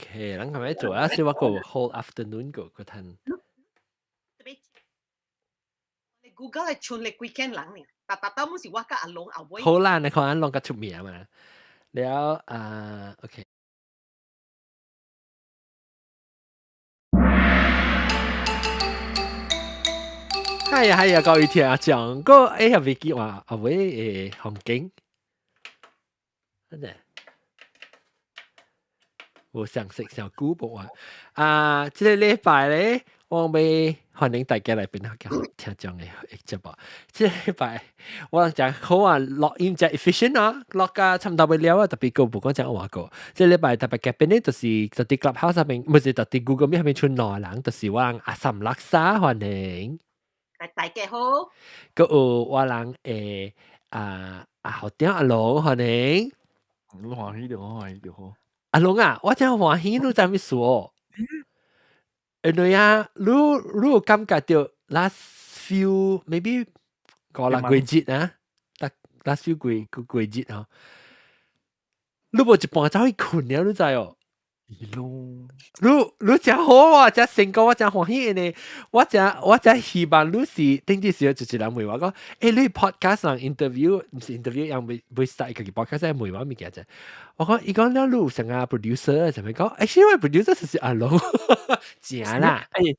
OK，咱今日做啊，是我個 whole afternoon 個個趁。你 Google 係剩你幾間人呢？但特特冇是我佮阿龍阿威。好啦，你看阿龍較出名嘛。了啊，OK。係啊係啊，各位聽眾，個哎呀，未記話阿威誒風景，真係無相識上古無啊！啊，這個禮拜咧，我欲歡迎大家來變下聽眾的節目。這個禮拜我講好啊，錄音真 efficient 啊，錄甲差毋多欲了啊，特別閣無講講話過。這個禮拜特別嘉賓咧，就是佇 Clubhouse 上面，毋是佇 Google Meet 上面出兩個人，就是我人阿三垃圾歡迎。大家好。閣有我人的啊啊校長阿龍歡迎。你歡喜就好，歡喜就好。阿龍啊，我真歡喜，你知啥物事哦？因為啊，你有感覺著 last few maybe 五六個月啊，last few 幾個月吼，你無一半走去睏了，你知哦？是咯。你你真好啊，真成功，我真歡喜呢。我真希望你是頂啲時候就一人問我講，欸，你 podcast 上 interview 毋是 interview，人未未 start 家己 podcast 問我物件啫。我講伊講了，你有成個 producer，就咪講，actually 我 producer 就是阿龍，正啦。欸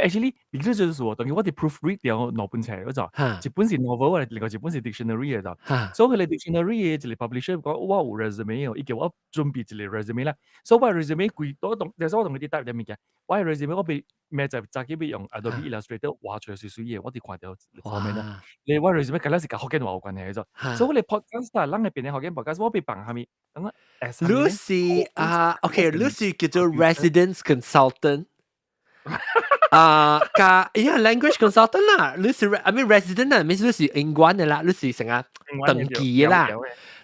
，actually，你這就是說，等於我佇 proofread 掉兩本冊嗰陣，一本是 novel，另外一本是 dictionary 嘅就。所以佢哋 dictionary 嘅一個 publisher 講，我有 resume 哦，伊叫我準備一個 resume 啦。所以我 resume 規我同，但是我同佢哋答啲物件，我 resume 我被咩就早起欲用 Adobe Illustrator 畫出來水水嘅，我佇看著後面啦。你我 resume 敢若是佮福建話有關係嘅啫。所以我哋 podcast 啊，咱嘅變成福建 podcast，我欲放啥物？等我你是啊，OK，你是叫做 residence consultant。啊，佮伊個 language consultant 啦，你是 I mean resident 啊，意思你是英國的啦，你是成個登記的啦，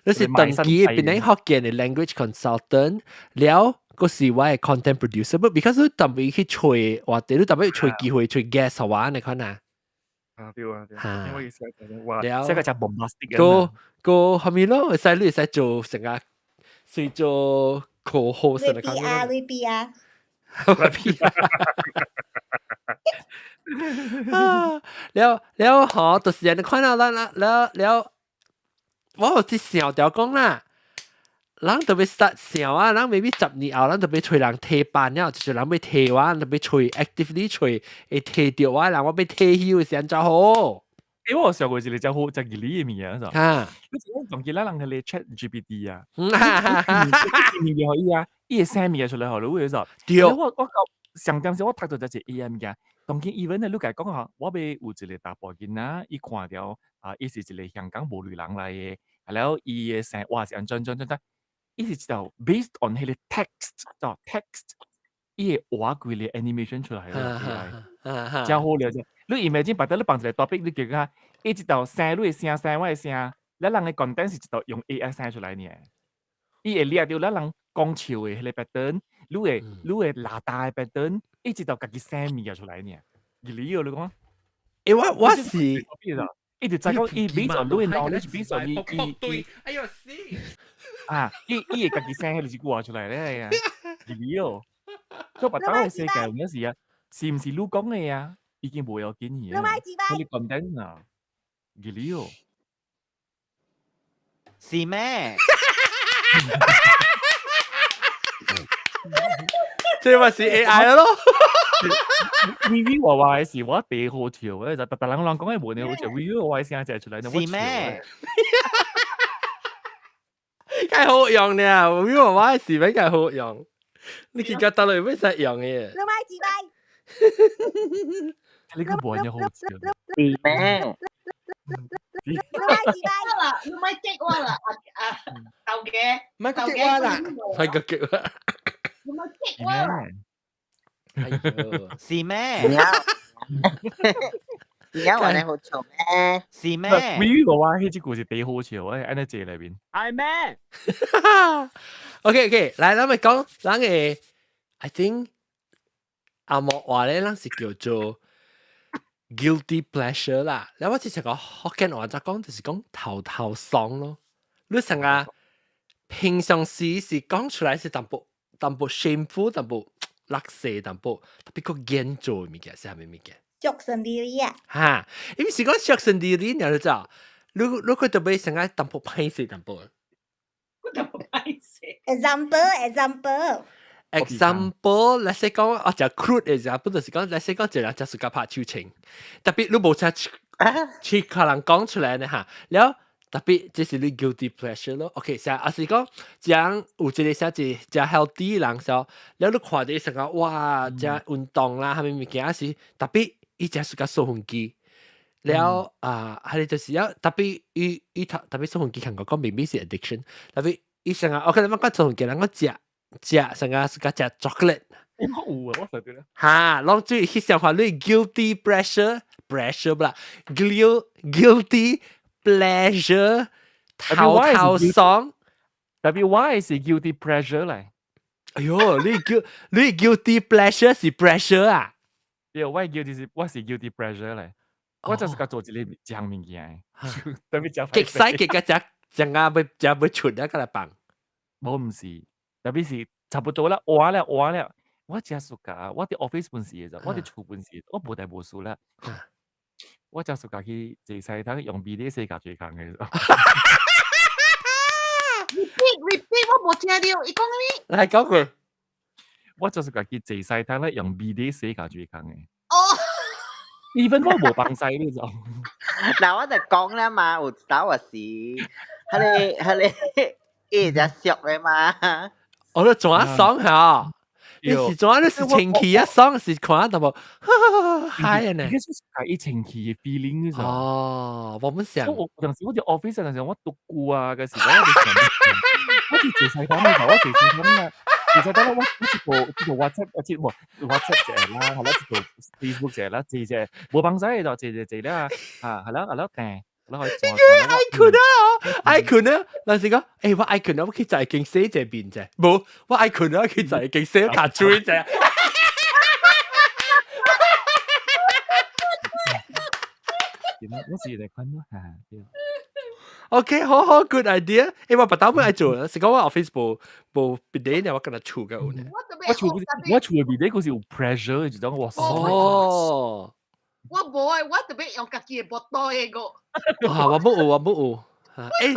你是登記變成福建的 language consultant，了閣是我的 content producer，but because 你特別去揣話題，你特別揣機會揣 guest 好話，你看啊。啊對啊對啊，因為寫了寫個真 bombastic 閣閣後面咯，會使你會使做成個算做 co-host 你比啊，你比啊。屁啊！了了吼，就是按呢看啦，咱了了，我有佇想著講啦，人特別 start 想啊，人 maybe 10年後，人特別揣人提班了，就是人欲提我，人特別揣 actively 揣會提著我的人，我欲退休的時陣才好。欸，我有想過一個真好真義理的物件，是哈。你知影當今咱人彼個 Chat GPT 啊，你物件予伊啊，伊會生物件出來予你，是。對。我上點時我讀著這一個 AI 物件，當今 even 咧，你共伊講吼，我欲有一個查埔囡仔，伊看著啊，伊是一個香港無類人來的，啊了伊的生活是按怎怎怎怎，伊是一條 based on 彼個 text，就 text，伊會畫規個 animation 出來的 AI，真好了啫。你 imagine 別得你放一個 topic，你叫佢，伊一道聲你的聲生我的聲，咱人的 content 是一道用 AI 生出來爾，伊會掠著咱人講笑的彼個 pattern，你會拉大的 pattern，伊一道家己生物件出來爾，義理哦，你講。欸，我是，伊就知講伊 based on 你的 knowledge，based on 伊伊哎喲死！啊，伊會家己生彼個一句話出來咧啊，義理哦。所以別兜的世界有影時啊，是毋是你講的啊？已經無要緊去啊，彼個 content 啊，義理哦。是咩？這咪是 AI 咯。微微話話的是我第好笑的，就逐逐人人講的無呢好笑，微微話話聲就出來，是咩？梗係好用呢，微微話話的視頻梗係好用。你結果得嚟欲使用的。你買幾擺？你個無呢好笑。是咩？你買幾擺啦？你買激我啦！啊啊，頭家，唔係激我啦，唔係個激我。你買激我啦！哎喲，是咩？而家話你好笑咩？是咩？微微話話彼這句是第好笑的，按呢這內面。係咩？OK OK，來，咱們講，咱個，I think 阿莫話咧，咱是叫做 guilty pleasure 啦。然後我之前講福建話就講，就是講頭頭爽咯。你成個平常時是講出來是淡薄。淡薄 shameful，淡薄垃圾，淡薄特別個嚴做嘅物件，是啥物物件？俗生理啊！哈，因為是講俗生理，你知道？如果特別成個淡薄歹勢淡薄。淡薄歹勢。 Example, example。 Example，let's say 講我食 crude example 就是講，let's say 講一人食自家拍手槍，特別你無啥去可能講出來呢哈，了特別這是你 guilty pleasure 咯。OK，啥啊是講講有一個啥是誠 healthy 人時，了你看著成個哇，誠運動啦，啥物物件是特別伊誠喜歡掃糞機。了啊，係就是要特別伊伊特特別掃糞機，韓國講明明是 addiction，特別伊成個 OK，你講掃糞機，人講食。食成個是個食 chocolate。我有啊，我實對啦。哈，攏最去想法你 guilty pressure pressure 不啦，guilty pleasure 頭頭爽。特別我是 guilty pleasure 嚟。哎喲，你 guilty pleasure 是 pressure 啊？對，我是 guilty pleasure 嚟。我就是個做一個一項物件，特別食。極使極個食食啊，欲食欲出啊，過來放。無毋是，特別是差不多啦，換了換了。我誠暑假，我佇 office 本時的，我佇厝本時，我無代無事啦。我誠暑假去坐西通用 bidet 洗鉸水空的。 Repeat repeat，我無聽著，伊講啥物？來講過。我就是家己坐西通咧，用 bidet 洗鉸水空的。哦。 Even 我無幫西你知。嗱，我就講啦嘛，有走啊是，彼個伊只俗的嘛。我都做啊爽下，你是做啊？你是清氣啊爽，是看到無？嗨呢？其實係一清氣嘅 feeling 你知。哦，我們想。我有陣時我佇 office 陣時我獨孤啊嘅時，我佇坐西通嘅時候，我坐西通啊，坐西通我一個 WhatsApp 啊，即無 WhatsApp 者啦，係啦，一個 Facebook 者啦，坐者無幫使就坐坐坐啦，啊，係啦係啦，訂。你可以做。愛困啊！愛困啊！嗱是講，欸，我愛困啊！我去在間洗這邊啫，無，我愛困啊！去在間洗卡水啫。我是嚟困咯，嚇。 OK，好好，good idea。欸，我別打本愛做，是講我 office 無無別的，我跟他厝個有呢。我厝嘅 bidet 嗰是有 pressure，就講我。哦。我無愛，我特別用家己的腹袋的個。啊，我冇有，我冇有。欸，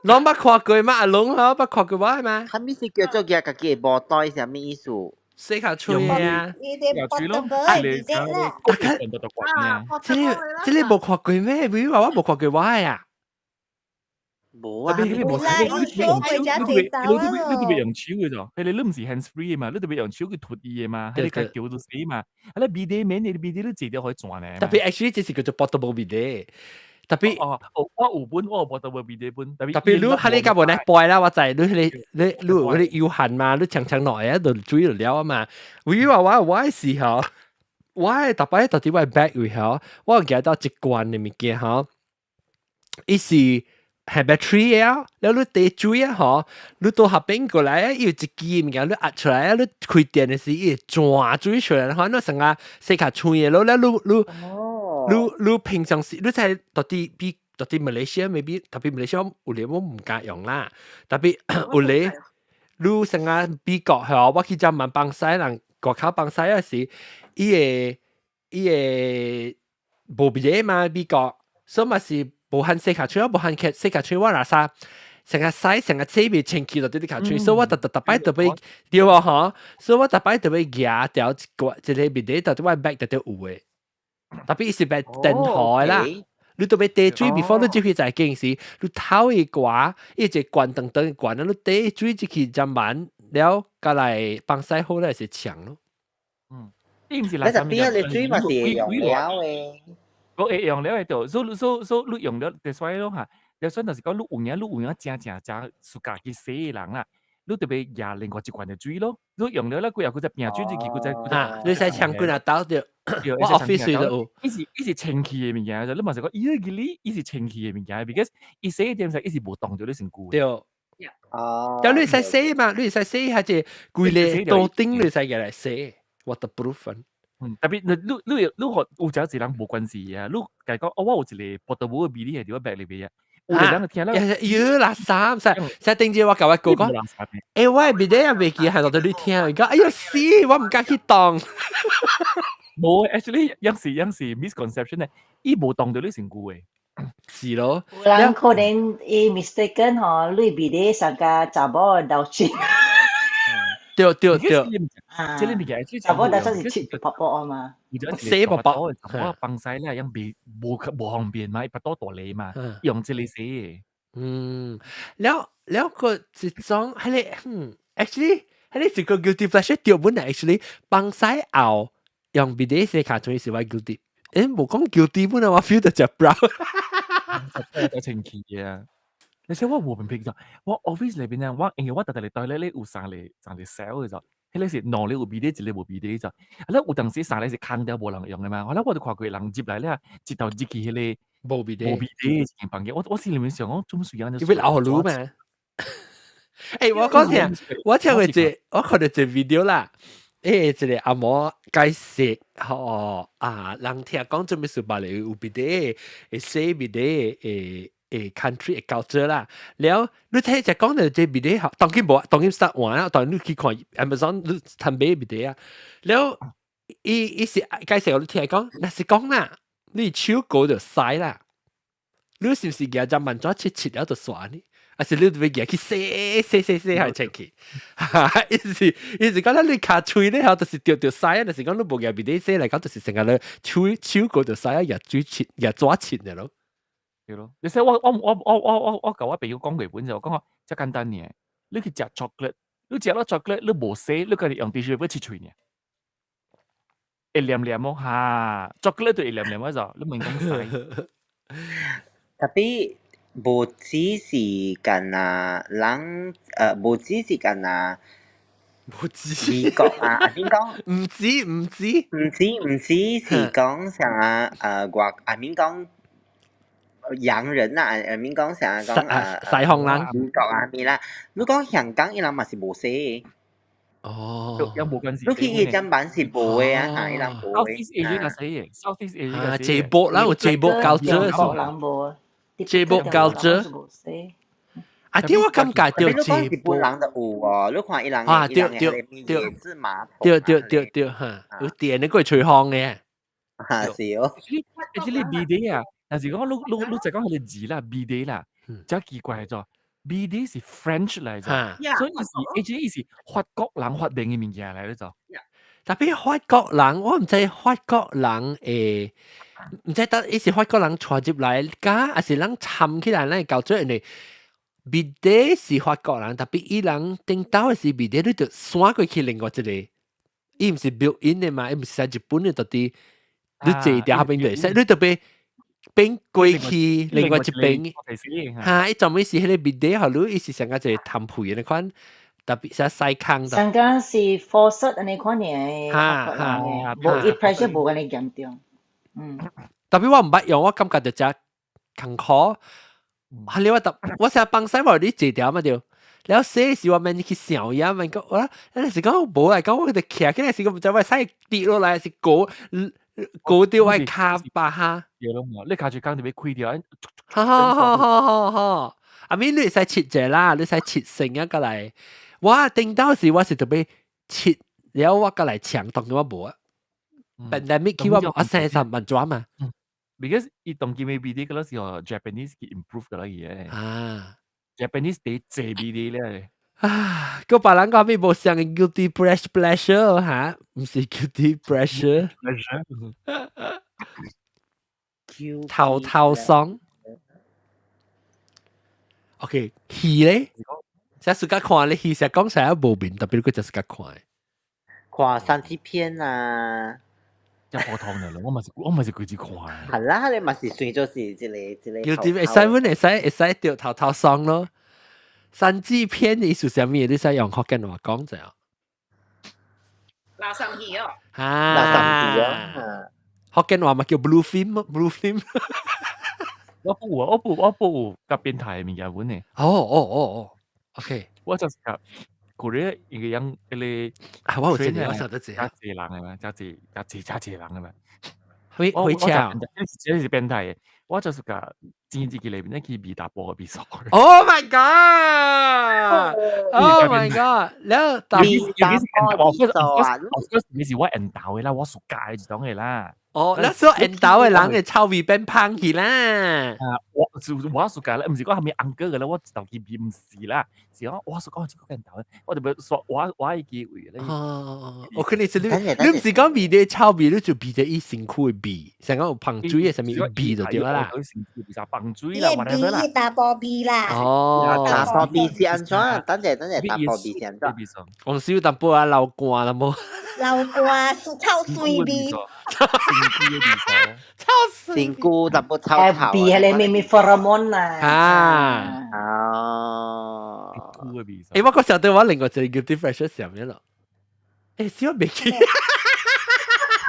攏捌看過嗎？阿龍嗬，捌看過我係嗎？啥物是叫做舉家己的布袋？啥物意思？洗跤喙啊！你啲 portable 的啦。這個這個無看過咩？比如話我無看過我的啊。無啊，你你無啦，伊做過才知道你特別用手嘅咋？係你你毋是 hands free 嘅嘛？你特別用手去推伊嘅嘛？係你家叫做死嘛？啊，你 bidet 免你 bidet 你坐掉可以轉咧。特別 actually 這是叫做 portable bidet。特別哦，我有本，我有 portable bidet 本。特別特別你喺你家無咧背啦，我知你你你你有嗰啲有限嘛？你長長落來就水就了啊嘛。為話我我時候，我特別特別我 bag 位吼，我記到一罐的物件吼，伊是係 battery 啊，了你滴水啊吼，你到下邊過來啊，伊有一支物件你壓出來啊，你開電的時伊會轉水出來，吼，你成個洗較脆的咯，了你平常時你在到底比到底馬來西亞 maybe 特別馬來西亞有咧我毋敢用啦，特別有咧你成個美國吼，我去遮問放屎人外口放屎啊時，伊會無別嘛美國，所以嘛是。無限洗跤喙，我無限洗跤喙，我若啥成個洗成個洗袂清氣就佇咧跤喙，所以我特特特擺特別對啊吼，所以我逐擺特別舉掉一個一個 bidet 到我 bag 特別有的，特別是白電台啦，你特別滴水，before 你入去在間時，你頭一掛，伊一個罐長長罐，你滴水入去針慢了，過來放屎好咧是強咯。嗯，伊毋是你就邊你水嘛是會用了的。我會用了會著，所所所你用了就使咯嚇。就算就是講你有影，你有影誠誠誠自家去洗的人啦，你特別舉另外一罐的水咯。你用了啦，幾後佫再拼水入去，佫再啊，你使搶幾若兜著，我 office 就有。伊是清氣的物件，你嘛是講伊個你，伊是清氣的物件，because 伊洗的點時伊是無動著你身軀。對。哦。但你會使洗嘛？你會使洗下隻規個桌頂，你會使舉來洗，waterproof。嗯，特別你你你予有一個人無關係啊，你共伊講哦，我有一個 portable 的 bidet 佇我 bag 裏邊啊，有個人聽啦，有垃圾，實實頂住我舊一個講，我 bidet 也袂記係落到你聽，伊講哎呀死，我毋敢去當。無，actually 樣是 misconception 咧，伊無當到你身軀的。是咯。有人可能伊 mistaken 吼，你 bidet 上個查某鬥水。對對對。啊，這個物件查某鬥水是切泡泡嘛。洗泡泡，我放屎咧，樣袂無無方便嘛，伊腹肚大膩嘛，用這個洗。嗯，了了個一種，彼個actually 彼個是個 guilty pleasure 對本來 actually 放屎後用 bidet 洗跤腿是我 guilty，無講 guilty 本來我 feel 到真 proud。真清氣啊！你說我無明白就，我 office 裏邊咧，我因為我逐逐嚟對咧，咧有三個 cell 嘅就，彼個是兩個有 bidet，一個無 bidet 就，啊咧有當時三個是空掉無人用嘅嘛，後來我就看過人入來咧，一頭入去彼個無 bidet，無 bidet 一間房間，我心裏面想講做乜事啊？你欲流予嘛？我講聽，我聽過一個，我看到一個 video 啦。一個阿嬷解釋，吼啊，人聽講做咩事別個有 bidet，會洗 bidet，會 country 會 culture 啦。了，你睇就講到這 bidet，當今無，當今 start 換啊，當你去看 Amazon 你趁買 bidet 啊。了，伊是解釋予你聽講，若是講啦，你手勾就使啦，你是毋是舉張萬紙切切了就煞呢？還是你欲舉去洗洗洗洗還清去？意思講咱你跤喙咧，吼，就是著著使啊！若是講你無舉 bidet 洗來講，就是成個咧手勾就使啊，舉水切舉紙切的咯。對咯，你說我共我朋友講過本就講講遮簡單爾，你去食 chocolate，你食了 chocolate，你無洗，你家己用 tissue paper 拭喙爾，會黏黏哦，哈，chocolate 就會黏黏啊就，你免講洗。 Tapi 無只是干那人，無只是干那無止美國啊，點講？毋止毋止，毋止是講啥外，I mean 講洋人啊，I mean 講啥講西方人，美國啊咩啦？你講香港伊人嘛是無洗。哦，有無關係。你去伊間班是無的啊，哈，伊人無的。 Southeast Asia 較洗的，Southeast Asia 啊，這波啦，有這波culture，人無。這波culture。啊，對我感覺到這日本人就有哦，你看伊人啊，對對對，對對對對哈，有電的過吹風的。啊，是哦。這個 bidet 啊，但是講你就講彼個字啦，bidet 啦，真奇怪咗。Bidet 是 French 來咗，所以是，actually 是法國人發明的物件來咗。 Tapi 法國人，我毋知法國人會，毋知得伊是法國人帶入來，加還是人參起來，咱搞做因為 bidet 是法國人，tapi 伊人頂頭的是 bidet，你就徙過去另外一個，伊毋是 built in 的嘛，伊毋是在日本的，到底你坐佇遐邊就會使，你特別變過去另外一邊，哈！伊專門是彼個 bidet，予你，伊是上個一個痰皮的款，特別是細空。上個是 faucet 按呢款爾，哈哈，無伊 pressure 無按呢嚴重。嗯。 Tapi 我毋捌用，我感覺就誠艱苦。係你我特，我成日放屎無你坐條嘛對。了洗時我免去想呀，免講我，那是講無來講，我就徛起來時，我毋知我屎跌落來是勾勾掉我跤巴哈。對咯，你跤喙工就欲開掉。好好好好好好，I mean 你會使切者啦，你使切成一個來。我頂到時我是特別切了，我過來搶，當我無啊。Pandemic 起我生三萬轉嘛。 Because 伊當今的 bidet 嗰時候 Japanese 去 improve 㗎啦嘢。啊，Japanese 第濟 bidet 咧。啊，個別人講咩無相嘅 guilty pleasure 嚇，毋是 guilty pleasure。頭頭爽。OK，戲咧，成日 suka 看咧戲，成日講成日無面，tapi 佢就 suka 看。看三級片啊！真普通的咯，我嘛是規日看。係啦，你嘛是算做是這個。 guilty 會使，阮會使著頭頭爽咯。三級片意思啥物？你使用福建話講者。垃圾戲哦。啊，垃圾戲哦。福建話嘛叫 blue film，blue film。我不有佮變態的物件本呢。哦哦哦哦，OK。我就是佮 Korea 一個樣，彼個啊，我有這個，我曉得這個。真濟人的嘛，真濟真濟真濟人的嘛。會會車。這是變態的，我就是共真自己裏邊咧去味淡薄嘅味素。 Oh my god！Oh my god！了尤其是尤其是淡薄味素啊。 of course 你是我緣投嘅啦，我屬界就講嘅啦。哦，那時候緣投嘅人嘅臭味變芳去啦。啊，我就我屬界咧，唔是講係咪 uncle 嘅啦，我就去味唔是啦，是講我屬講這個緣投，我就要說我我會機會咧。哦，我肯定是你，你唔是講味啲臭味，你就味啲伊身軀嘅味，成個有芳水嘅啥物味就對啦。身軀味啥芳水啦，味淡薄味啦。哦，淡薄味是按怎？等陣等陣，淡薄味是按怎？黃燒淡薄啊，流汗啦無？流汗，臭水味。臭身軀淡薄臭臭。味係你咪咪 pheromone 啊。啊。哦。誒，我個時候對我另外一個 guilty pleasure 是咩咯？誒，小未記。誒，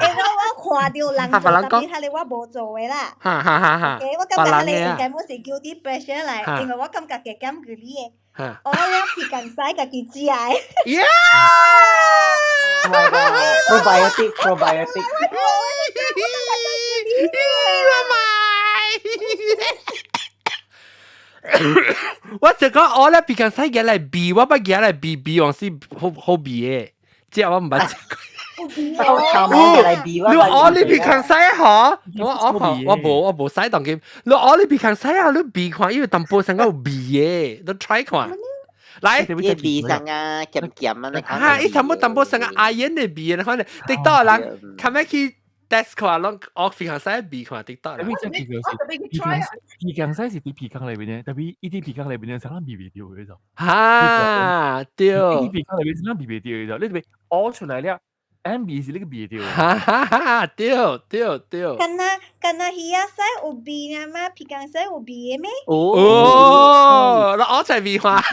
我看到人做，但係佢我無做嘅啦。哈哈哈！哈。我感覺佢應該冇是 guilty pleasure 嚟，因為我感覺嘅感覺你嘅。我了皮共使家己食的。 Yeah！ Oh my god! Probiotic, probiotic. 我買。我就講我咧皮共使嘢來味，我捌嘢來味味，往是好好味的，這我毋捌食過。你我你皮共使嗬？我我看我無我無使當今。你我你皮共使啊？你味看，因為淡薄成個有味的，你 try 看。來，啲味上啊，鹹鹹啊，你看。啊，伊淡薄淡薄成個阿煙的味，你看咧，直到人較尾去 test 看，攏我皮共使味看，直到。特別這皮共是皮共皮共使是佇鼻孔裏邊咧，特別伊佇鼻孔裏邊咧，成個味袂著嘅就。哈，對。伊鼻孔裏邊成個味袂著嘅就，你特別嘔出來了。M 味是你個味著。哈哈哈！對對對。敢若敢若魚仔屎有味啊嘛？皮共使有味的咩？哦，那我才味看。啊，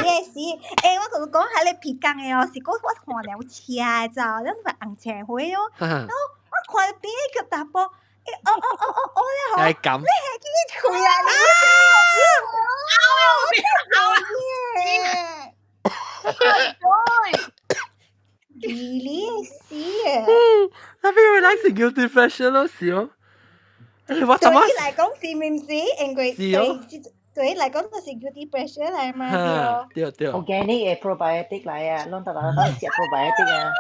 你是，欸，我同你講，彼个皮工的哦，是講我看了有車的走，咱是紅車花哦，然後我看到邊個查埔，欸，哦哦哦哦哦了吼，愛感，你係去吹啊？你，對。你死啊！那邊會來是 guilty pleasure 咯，是哦。欸，我對你來講是毋是？因為對對來講就是 guilty pleasure 來嘛，對。對對。 Organic 的 probiotic 來啊，攏逐逐攏食 probiotic 啊。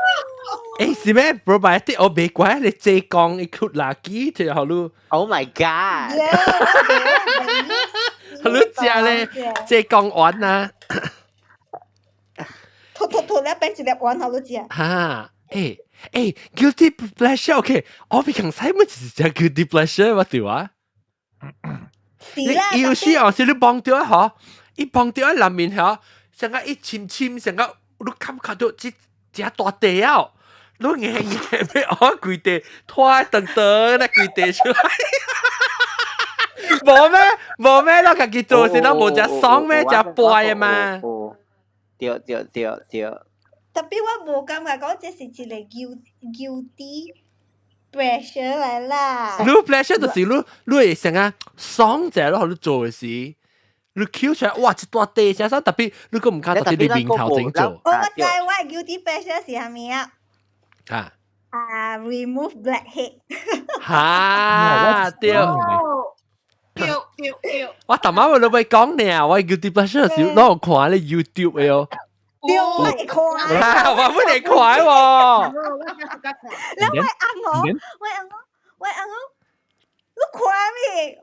欸，是咩？probiotic 我袂怪你這講伊出垃圾，就好你。 Oh my god！好你食咧，這講完啊。吐吐吐了變一粒丸，好你食。哈，欸欸，guilty pleasure，OK，我比較使乜就是只 guilty pleasure 我對啊。是啦，有時哦，是你幫到啊，嗬，伊幫到啊，內面嗬，成個一深深，成個你感覺到這這大地啊，你硬硬欲我規地拖長長咧規地出來。無咩？無咩？你家己做是都無食爽咩？食背的嘛。對對對對。特別我無感覺講這是一個 guilty pleasure 來啦。你 pleasure 就是你你會成個爽者咯，你做的時，你 Q 出來，哇！一大地聲聲，特別你閣毋敢特別你面頭前做。我知我 guilty pleasure 是啥物啊？啊。啊，remove blackhead。哈，對。對對對。我頭晚我都欲講呢，我 guilty pleasure 是攏有看咧 YouTube 的哦。對，我會看。我不會看喎。你我翁我，我翁我，我翁我，你看未？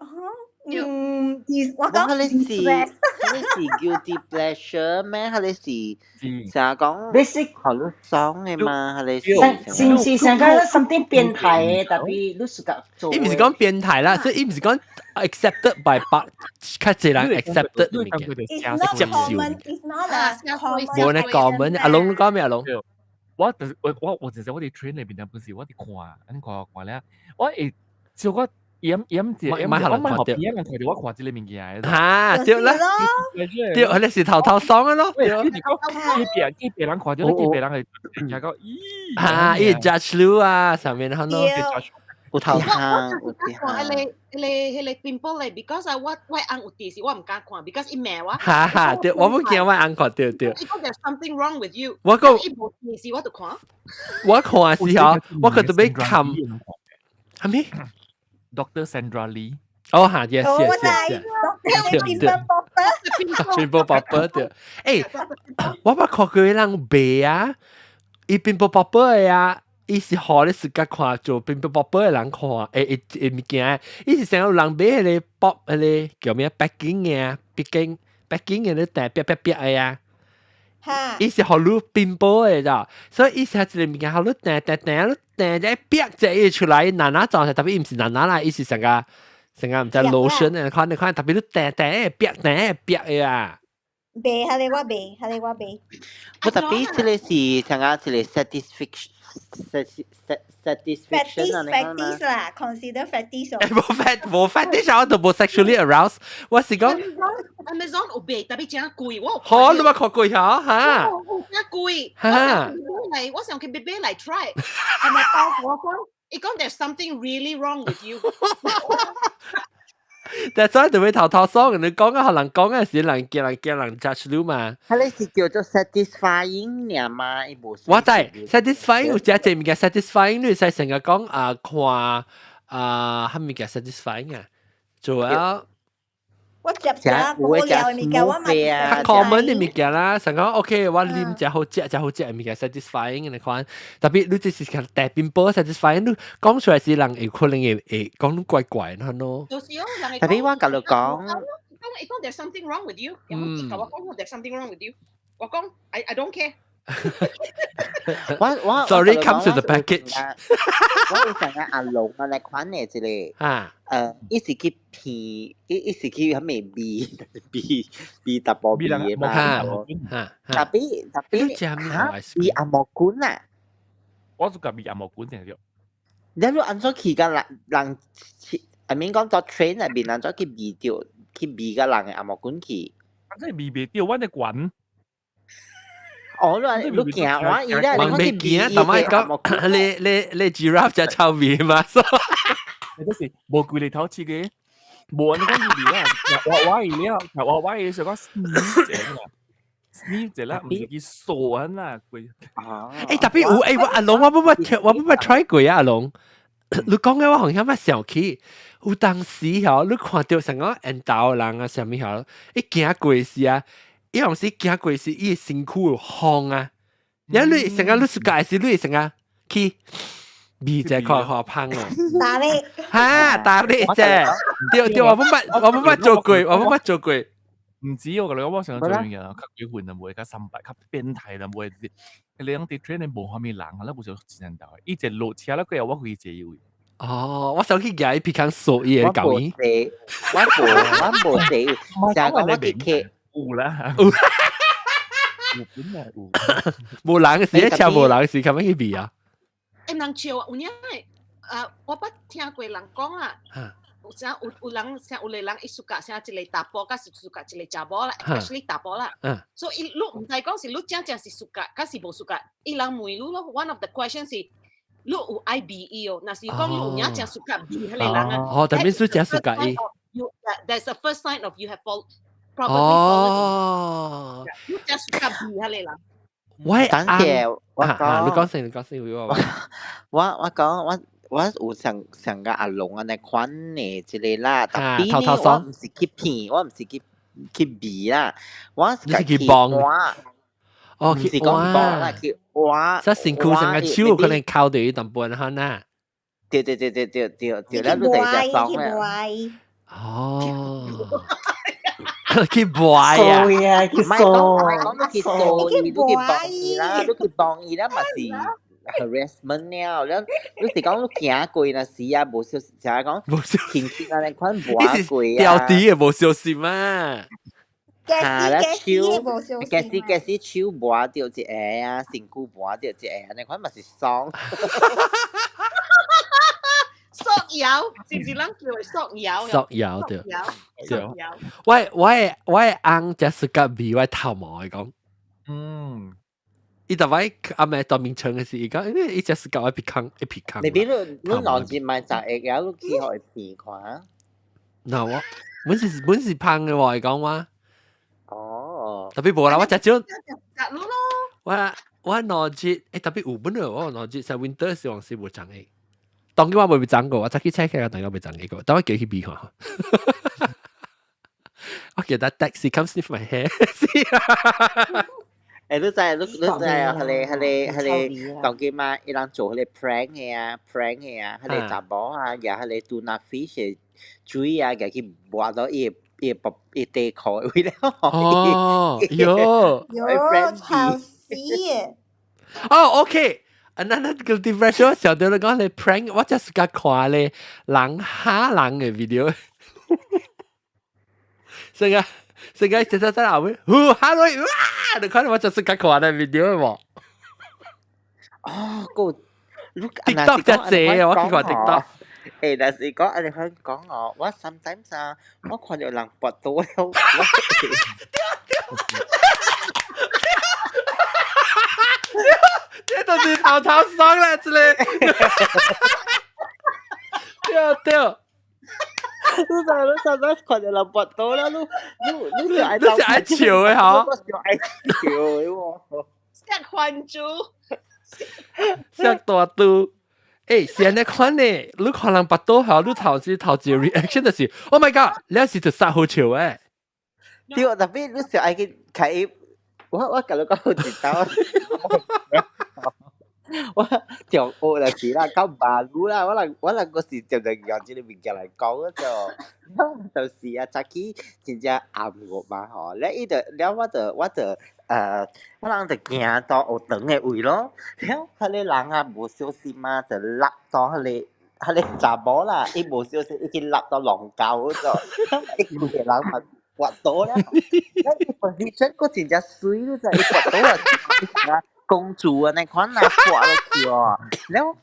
嗯，我講彼是彼是 guilty pleasure 咩？彼是成日講 basic 好爽的嘛？彼是是毋是上個 something 變態的，特別你自家做。伊毋是講變態啦，所以伊毋是講 accepted by 百較濟人 accepted 物件， It's not common, it's not a common。無呢 common，阿龍你講咩阿龍？我就是我我我其實我佇 train 裏邊本時我佇看，按呢看看咧，我會小可掩掩住，莫予人看著，別人看著我看這個物件。哈，對啦，對，彼是頭頭爽的咯。對，你講別別別人看著，你別人會聽講，咦？哈，伊 judge 你啊，上面好多。有頭我我就是看彼个彼个彼个 pimple 咧，because 啊，我我翁有佇時我毋敢看，because 伊罵我。哈哈，對，我毋驚我翁看著對。伊講 there's something wrong with you。我講伊無佇時我就看。我看時候，我閣特別看，啥物？ Dr. Sandra Lee。哦嚇，yes。 Pimple popper。 Pimple popper 對。欸，我捌看過人賣啊，伊 pimple popper 的啊，伊是予你自家看做 pimple popper 的人看，欸欸物件，伊是成有人買彼個 pop 彼個叫咩 packing 嘅，packing 嘅你掟煏煏煏的啊。伊是予你 pimple 的咋，所以伊是一個物件，予你掟掟掟，你掟一煏隻伊出來，爛爛狀態，特別伊毋是爛爛啦，伊是成個成個毋知 lotion 的款，你看特別你掟掟煏掟煏的啊。袂，彼个我袂，彼個我袂。我特別這個是像個這個 satisfaction 啊，你講嘛？ Fetish 啦，consider fetish。欸，無 fet 無 fetish，我都無 sexually aroused，我是講 Amazon 有賣，特別真貴，我好，你捌看過嚇嚇？真貴，我想去買來，我想去買來 try，係咪包我講？伊講 there's something really wrong with you。但係所以就會頭頭爽，你講啊，可能講嘅時人驚人驚人 judge 你嘛。佢哋是叫做 satisfying 爾嘛，伊無。我知 satisfying 有隻隻物件 satisfying，你使成日講啊看啊，係物件 satisfying 啊，做啊。我食食無聊的物件，我嘛較 common 的物件啦，成講 OK，我啉食好食，食好食的物件 satisfying 的款。特別你這是講大冰波 satisfying，你講出來是人會可能會會講怪怪的咯。特別我共你講，伊講 there's something wrong with you，伊共我講 there's something wrong with you，我講 I don't care。我我 Sorry comes with the package。我有成個阿龍啊，來款的一個，伊是去騙，伊伊是去啥物味味味淡薄味的嘛，特別特別嚇味紅毛管啊！我就甲味紅毛管定著。你你按怎去共人人，I mean 講坐 train 內面，按怎去味著去味共人的紅毛管去？啊，這味袂著，我咧管。哦，你你行我伊咧，你講未行，但係講你你你 giraffe 只臭味嘛？你就是無規日頭切嘅，無人講伊味啦，我我伊了，我我伊就講 sniff 者啦，sniff 者啦，毋是去掃啊啦，貴。欸，特別有欸，我阿龍我冇乜我冇乜 try 過啊，阿龍。你講嘅我好像捌想起，有當時吼，你看著成個緣投人啊，啥物吼，伊行過時啊。伊有時行過時，伊身軀有風啊！你你成個你暑假時，你成個去味者看看芳哦。打你哈，打你啫！對對，我冇捌，我冇捌做過，我冇捌做過。毋止我共你講，我上做完嘅，較過分啦，袂較三百，較變態啦，袂。你講佇 train 無啥物人，咱無想真頭。伊一落車了過後，我規坐位。哦，我想去舉伊鼻孔掃伊的舊衣。我無我無坐，就係講我去客。有啦，有本來有。無人時，車無人時，咁樣去味啊？欸，人笑有影啊，我捌聽過人講啊，有啥有有人啥有個人伊 suka 啥一個查埔，佮是 suka 一個查某啦，especially 查埔啦。所以伊你毋知講是你真正是 suka，抑是無 suka。伊人問你咯，one of the questions 是你有愛味伊哦，若是講你有影真 suka 味彼個人啊。哦，特別是真 suka 伊。 You that's the first sign of you have fall 哦，你真 suka 味彼個人。我等下我講，你講先，你講先，我我我講我我有上上個阿龍按呢款的一個啦，特別呢我毋是去騙，我毋是去去味啦，我是去幫。哦，毋是講幫啦，去挖。這身軀上個手可能靠著伊淡薄哈呐。對對對對對對對，咱都在食爽啦。哦。去買啊！啊，去唔係講唔係講你去掃伊，你去幫伊啦，你去幫伊啦，嘛是 harassment 了。你你是講你行過那時啊，無小心，就係講輕輕按呢款抹過啊。掉地也無小心啊！嚇，咱手，假使假使手抹著一下啊，身軀抹著一下，按呢款嘛是爽。塑搖，是毋是咱叫的塑搖？塑搖對。對。我我我翁只是甲味我頭毛的講。伊逐擺阿妹當面唱的時，伊講，因為伊只是甲我鼻孔一鼻孔。你比如你兩日買十個，你去予伊鼻看。嗱我，本是本是芳的喎，伊講我。哦。特別無啦，我食少。食咯。我我兩日，欸特別有本來我兩日在 winter 時候是無長的。當今我未長過，我早去 check 下，當我未長過，等我叫佢比看。我記得 taxi come sniff my hair。欸，你知你你知啊？彼個當今嘛，伊人做彼個 prank 的啊，prank 的啊，彼個查某啊，舉彼個 tuna fish 的水啊，舉去抹到伊的伊底褲位了。哦，喲，喲，臭死！哦，OK。Another guilty pleasure，小對你講你 prank，我就是較看咧人嚇人的 video。成個成個直接在後面，呼嚇落，哇！你看我就是較看咧 video 無？哦，個 TikTok 只濟，我去看 TikTok。欸，但是講按呢款講哦，我 sometimes 啊，我看著人跋倒了，我對對。這都是頭頭爽啦，這個。對對。你知你知你看著人跋倒了，你你你是愛你是愛笑的吼？我是愛笑的喎。錫還珠，錫大肚。欸，是按呢款呢？你看人跋倒後，你頭先頭一個 reaction 就是，Oh my god！你是就殺好笑的。對，特別你是愛去開，我共你講有一道。我中學就是啦，到馬路啦，我人嗰時就就用這個物件來講就，就是啊，早起真正暗過嘛吼，了伊就了我就我人就行到學堂的位咯，了彼個人啊無小心啊，就落到彼個查某啦，伊無小心伊去落到龍溝嗰度，伊規個人嘛跋倒了，了伊 position 閣真正媠，你知伊跋倒啊，公主啊，那款啊，跋落去哦，了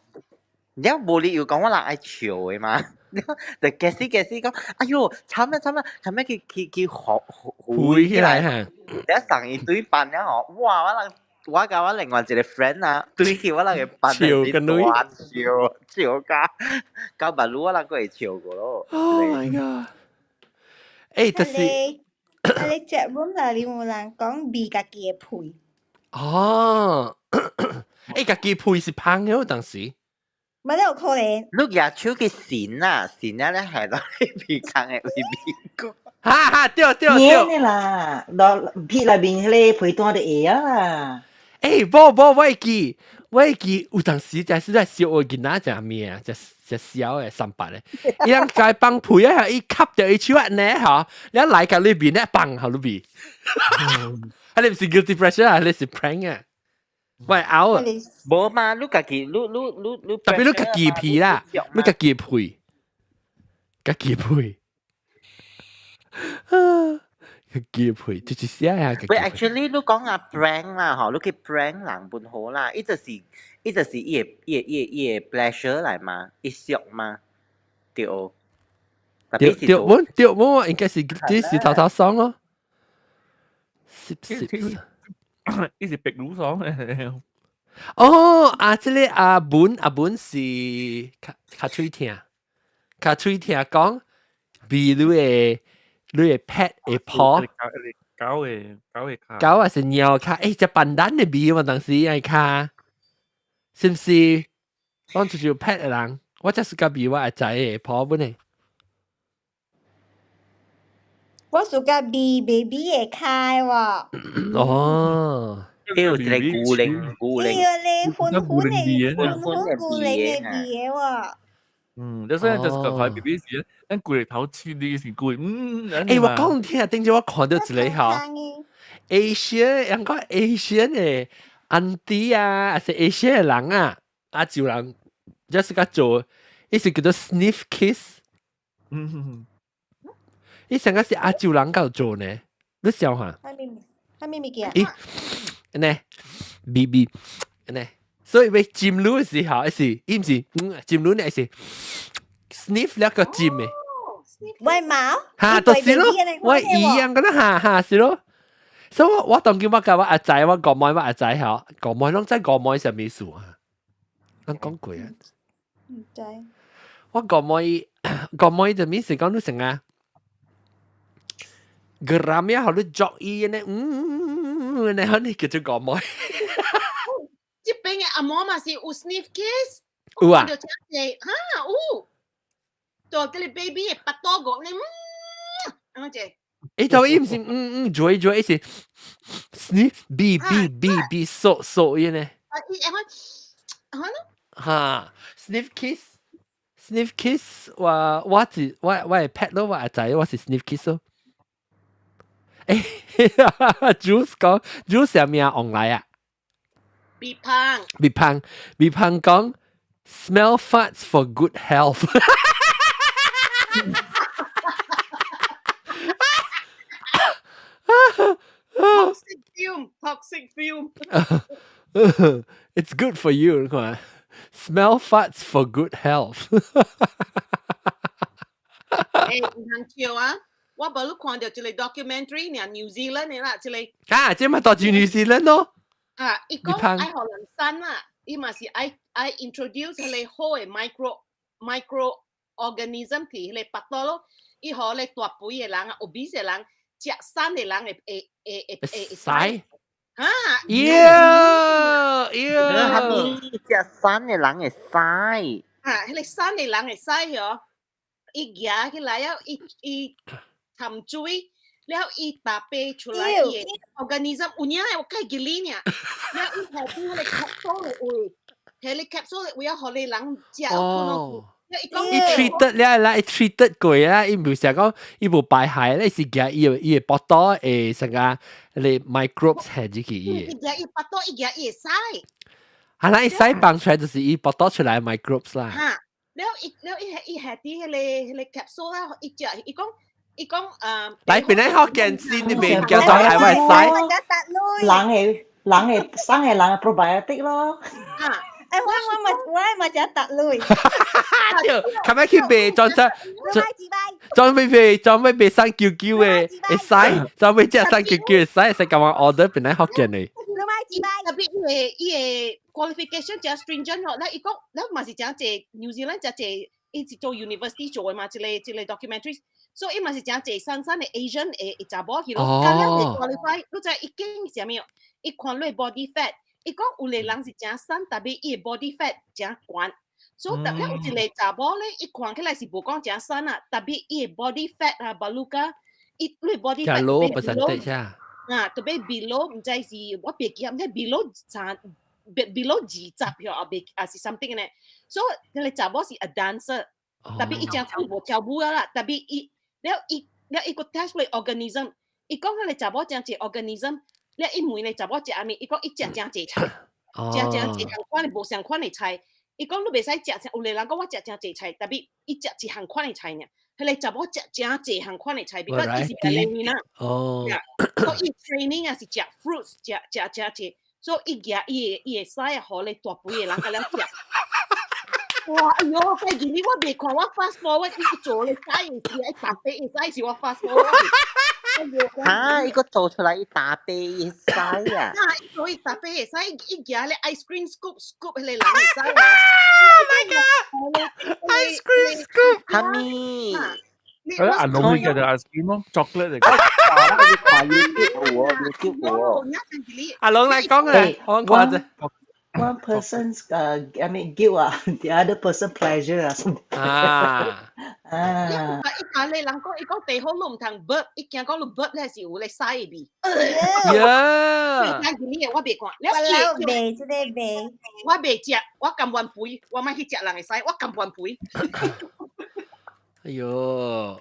了無理由講我人愛笑的嘛，了就假使假使講，哎喲，慘啦慘啦，後尾去去去扶扶起來哈，了送伊對辦了吼，哇！我人我佮我另外一個 friend 啊，對起我人個辦笑個女，笑笑甲到馬路我人閣會笑過咯。 Oh my god！欸，就是你 chat room 內面有人講味家己的屁。哦，欸，家己屁是芳的當時。冇有可能。你舉手去擤啊，擤啊咧係到你鼻孔的位味過。哈哈，對對對。免啦，落屁內面彼個被單就會啊啦。欸，無無，我會記，有當時就是在小學囡仔食物啊，食食小的三八的，伊人共放屁啊，伊吸著伊手按呢吼，你來到裏邊咧放予你味。啊，你毋是 guilty pleasure 啊，你是 prank 啊。喂，拗啊！無嘛，你家己，你你你你，特別你家己屁啦，你家己屁，家己屁，啊，家己屁，就是寫啊。喂，actually 你講啊 prank 啦，吼，你去 prank 人本好啦，伊就是伊的 pleasure 來嘛，伊俗嘛，對。對對，我對我應該是這是頭頭爽咯。是是。伊是白滷爽。哦，啊，這個阿文阿文是較較喙疼，較喙疼講，比你的 pet 會抱，狗的跤，狗還是貓跤？欸，隻笨蛋的味嘛，當時愛跤，是毋是？當就是有 pet 的人，我這是較味我會知的抱本的。我 suka 味 baby 的跤喎。哦。有一個牛奶牛奶。對咧，粉粉的粉粉牛奶的味的喎。嗯，你所以就是講 baby 時，咱規個頭吹你是規，嗯。欸，我講聽，頂陣我看到一個吼，Asia，人講 Asian 的 auntie 啊，還是 Asia 的人啊，亞洲人，就是較做，伊是叫做 sniff kiss。伊上個是亞洲人較做呢，你想下？啥物物件？咦，呢，B B，呢，所以欲占你的時候，是伊毋是，占你呢是 sniff 了個占的。喂貓？哈，就是咯，我一樣個啦，哈哈，是咯。所以我我當今我共我阿仔，我姑妹我阿仔吼，姑妹攏知姑妹啥物事啊？咱講過啊。毋知。我姑妹姑妹就意思講你成啊。geram 呀，予你作伊呢，嗯，你可能叫做姑妹。這邊的阿嬤嘛是有 sniff kiss。有啊。看著真濟哈有，就這個 baby 的腹肚個呢，嗯，按呢隻。誒，就伊毋是嗯嗯，嘴嘴，伊是 sniff B B B B 索索伊呢。啊，伊按按咯。哈，sniff kiss，sniff kiss，我我是我我係 pet 咯，我係仔，我是 sniff kiss 咯。誒，Juice 講 Juice 係咩往來啊？鼻胖。鼻胖，鼻胖講 smell farts for good health。 Toxic fume, toxic fume. It's good for you. 看，smell farts for good health。誒，毋通笑啊！我無你看著一個 documentary 爾，New Zealand 的啦，這個。啊，這嘛到住 New Zealand 咯。啊，伊講愛予人瘦啊，伊嘛是愛愛 introduce 彼個好的 micro organism 佇彼個腹肚咯，伊予咧大肥的人啊，obese 的人，食瘦的人會會會會會屎。啊！妖妖，係咪食瘦的人會屎？啊，彼個瘦的人會屎嗬，伊舉起來了，伊伊含水，了伊大便出來，伊的 organism 有影我計記哩爾，了伊下邊彼個 capsule 的位，彼個 capsule 的位啊，予你人食，哦。伊伊 treated 了啦，伊 treated 過啦，伊毋是講伊無排害咧，是驚伊伊的腹肚會啥個你 microbes 係入去伊。伊驚伊腹肚，伊驚伊會屎。係啦，伊屎放出來就是伊腹肚出來 microbes 啦。哈，了伊了伊伊下佇彼個彼個 capsule 啦，伊食伊講伊講誒。來邊個福建先，你袂叫做愛我屎。人會人會生的人 probiotic 咯。啊。哎，我我嘛我嘛食達類。對，琴日去賣裝裝裝備賣裝備賣生球球的，會使裝備食生球球會使，會使共我 order 邊個福建的。特別伊個伊個 qualification 誠 stringent 嗬，咧伊講，咧嘛是誠濟 New Zealand 誠濟，伊是做 university 做的嘛，這個這個 documentary，所以伊嘛是誠濟瘦瘦的 Asian 的查某去咯，咁了會 qualify，你知伊經啥物？伊看你 body fat。伊講有個人是誠瘦，特別伊的 body fat 誠懸，所以特別有一個查某咧，伊看起來是無講誠瘦啊，特別伊的 body fat 啊，巴魯卡，伊你 body fat low percentage 啊，啊，特別 below 毋知是我別記，毋知 below 三 below 20嗬，啊別啊是 something 呢，所以彼個查某是 a dancer，特別伊誠久無跳舞啊啦，特別伊了伊了伊個 test 咧 organism，伊講彼個查某誠濟 organism。了伊問咧查某食啥物，伊講伊食誠濟菜，食誠濟項款的無相款的菜。伊講你袂使食，有個人講我食誠濟菜，特別伊食一項款的菜爾。彼個查某食誠濟項款的菜，because 伊是 ballerina。哦。所以伊 training 啊是食 fruits，食食誠濟，所以伊舉伊的伊的屎啊，予咧大肥的人共了食。哇！哎喲，該日我袂看，我 fast forward 伊做咧屎的時，伊大肥的屎是我 fast forward。哈！伊個做出來一大杯會使啊！啊！伊做一大杯會使，伊舉咧 ice cream scoop scoop 彼個人會使。 Oh my god！Ice cream scoop。哈咪？係阿龍嘅就 ice cream 咯，chocolate 嚟嘅。你看 YouTube 有哦，YouTube 有哦。阿龍來講啊，我看者。 One person's I mean guilt 啊，the other person pleasure 啊，啊啊！伊家咧人講，伊講地好你毋通 burp，伊驚講你 burp 咧是有咧屎味。呀！我袂看，我老袂，這個袂。我袂食，我甘願肥，我莫去食人的屎，我甘願肥。哎喲！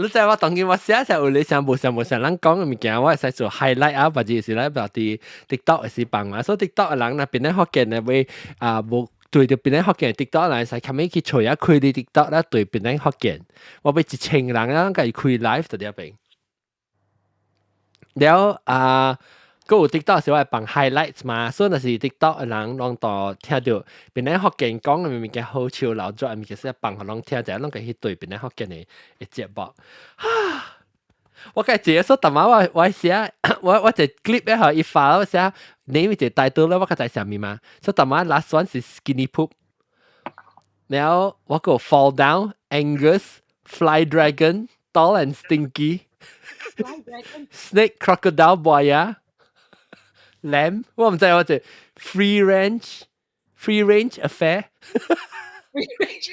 你知我當今我寫寫有你想無想無想人講的物件，我會使做 highlight 啊，或者是來表佇 TikTok 會使放嘛。所以 TikTok 的人若邊咧福建的會啊無對著邊咧福建 TikTok 人會使較尾去揣啊開你 TikTok 啦，對邊咧福建，我欲1000人啊，家己開 live 佇遐邊。了啊，閣有 TikTok 是我會放 highlights 嘛，所以若是 TikTok 的人攏都聽著邊咧福建講的物件好笑流轉，物件是放予攏聽者，攏家去對邊咧福建的的節目。哈！我家一個說，逐擺我我寫我我一個 clip 咧，予伊發我寫 name 一個 title 咧，我較知啥物嘛。所以逐擺 last one 是 skinny poop，然後我個 fall down Angus fly dragon tall and stinky snake crocodile buaya lamb，我毋知我隻 free range ？Free range affair。 Free range。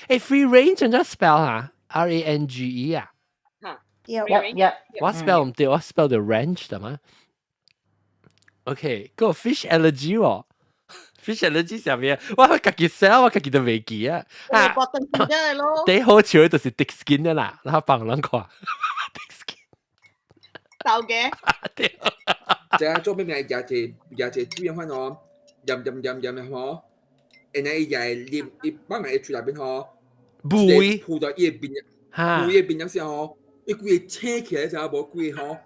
誒，free range 怎樣 spell 啊？RANGE 啊？嚇。對。我 spell 唔對，我 spell 到 range 得嗎？OK，個 fish allergy 喎。fish allergy 上面，我家己寫，我家己都未記啊。啊，搏頓咯。第好笑就是 thick skin 的啦，然後幫人看 thick skin。豆嘅。對。這做咩名？食一食一水款哦，飲飲飲飲飲吼，然後伊會啉，伊放喺喙內邊吼，味鋪到伊的面，鋪伊的面時吼，伊規個青起來，知影無？規個吼，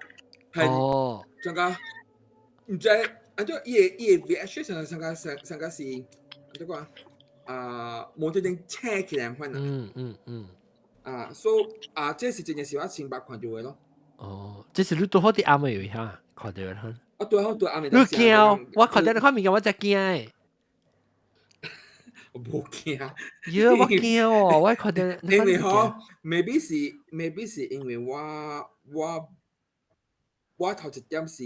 係，怎講？毋知。按怎伊的 reaction 上上個上上個是按怎講啊？無端端青起來款啊！啊，所以啊，這是真正是我親捌看到的咯。哦，這是你拄好佇暗暝哈，看到的。啊，對好對暗暝。你驚？我看到你看物件，我才驚的。我無驚。喲，我驚哦！我看到。因為吼，maybe 是因為我頭一點是。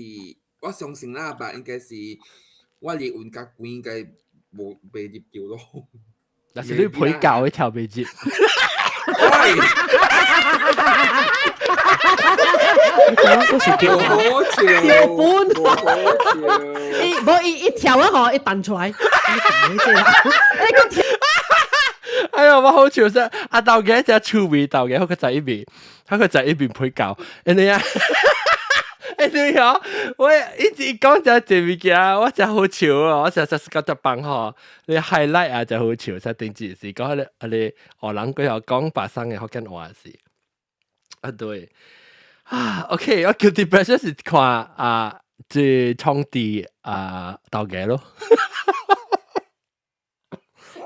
我相信啦，吧，應該是我離溫較懸，應該無袂入掉咯。但是你陪教的跳袂入。喂！都是叫好笑，本，好笑。伊無伊一跳啊吼，伊彈出來。你講跳。哎呀，我好笑啫！阿豆嘅隻趣味豆嘅，佢在一邊，佢在一邊陪教，你啊。欸對哦，我一直講這這物件，我真好笑哦！我實實是覺得幫吼，你 highlight 啊就好笑，實定字是講你啊你學人佢又講白生嘅福建話是啊對啊，OK，我 guilty pleasure 是看啊，這創地啊豆嘅咯，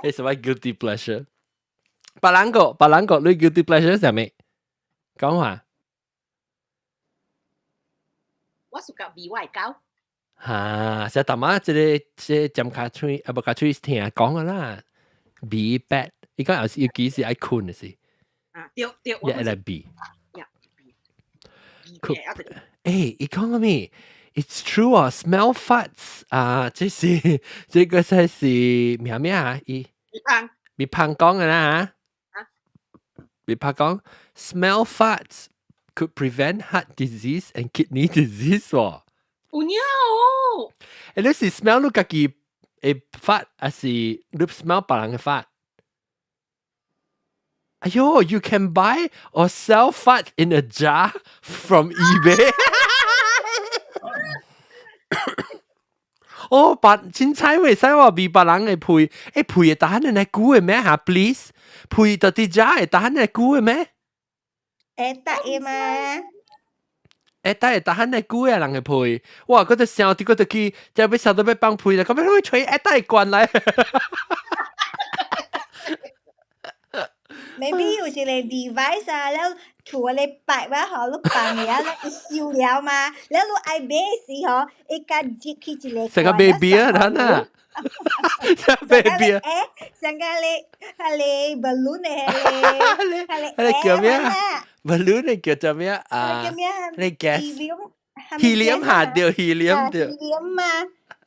係什麼 guilty pleasure？別人個別人個，你 guilty pleasure 係咩？講話。我 suka 味我的狗。哈，成淡仔這個這個尖卡喙啊，無卡喙聽講個啦，味 bad，伊講有時尤其是愛睏的時。啊，對對，也會來味。呀，欸，伊講個咩？It's true 啊，smell farts 啊，這是這個才是咩咩啊？伊咪芳，咪芳講的啦嚇。咪芳講 smell farts could prevent heart disease and kidney disease 喎。有影哦！欸，你是 smell 你家己的 fart，還是你 smell 別人的 fart？哎喲，you can buy or sell fart in a jar from eBay 哦，白凊彩袂使話味別人的屁，欸屁會當按呢久的咩嚇？Please，屁到佇遮會當按呢久的咩？會得的嘛？會得會當按呢久的人的屁，哇！嗰隻想佇嗰度去，這欲啥都欲放屁啦，咁樣會吹會得會關來。 Maybe 有一個 device 啊，了厝個擺啊吼，你放了，了伊收了嘛，了你愛買時吼，伊共入去一個成個 baby 啊，咱啊，成個 baby 啊，欸，成個咧，彼個 balloon 的彼個，彼個叫咩啊？balloon 的叫做咩啊？叫咩啊？你 gas helium 下對 helium 對。 helium 嘛。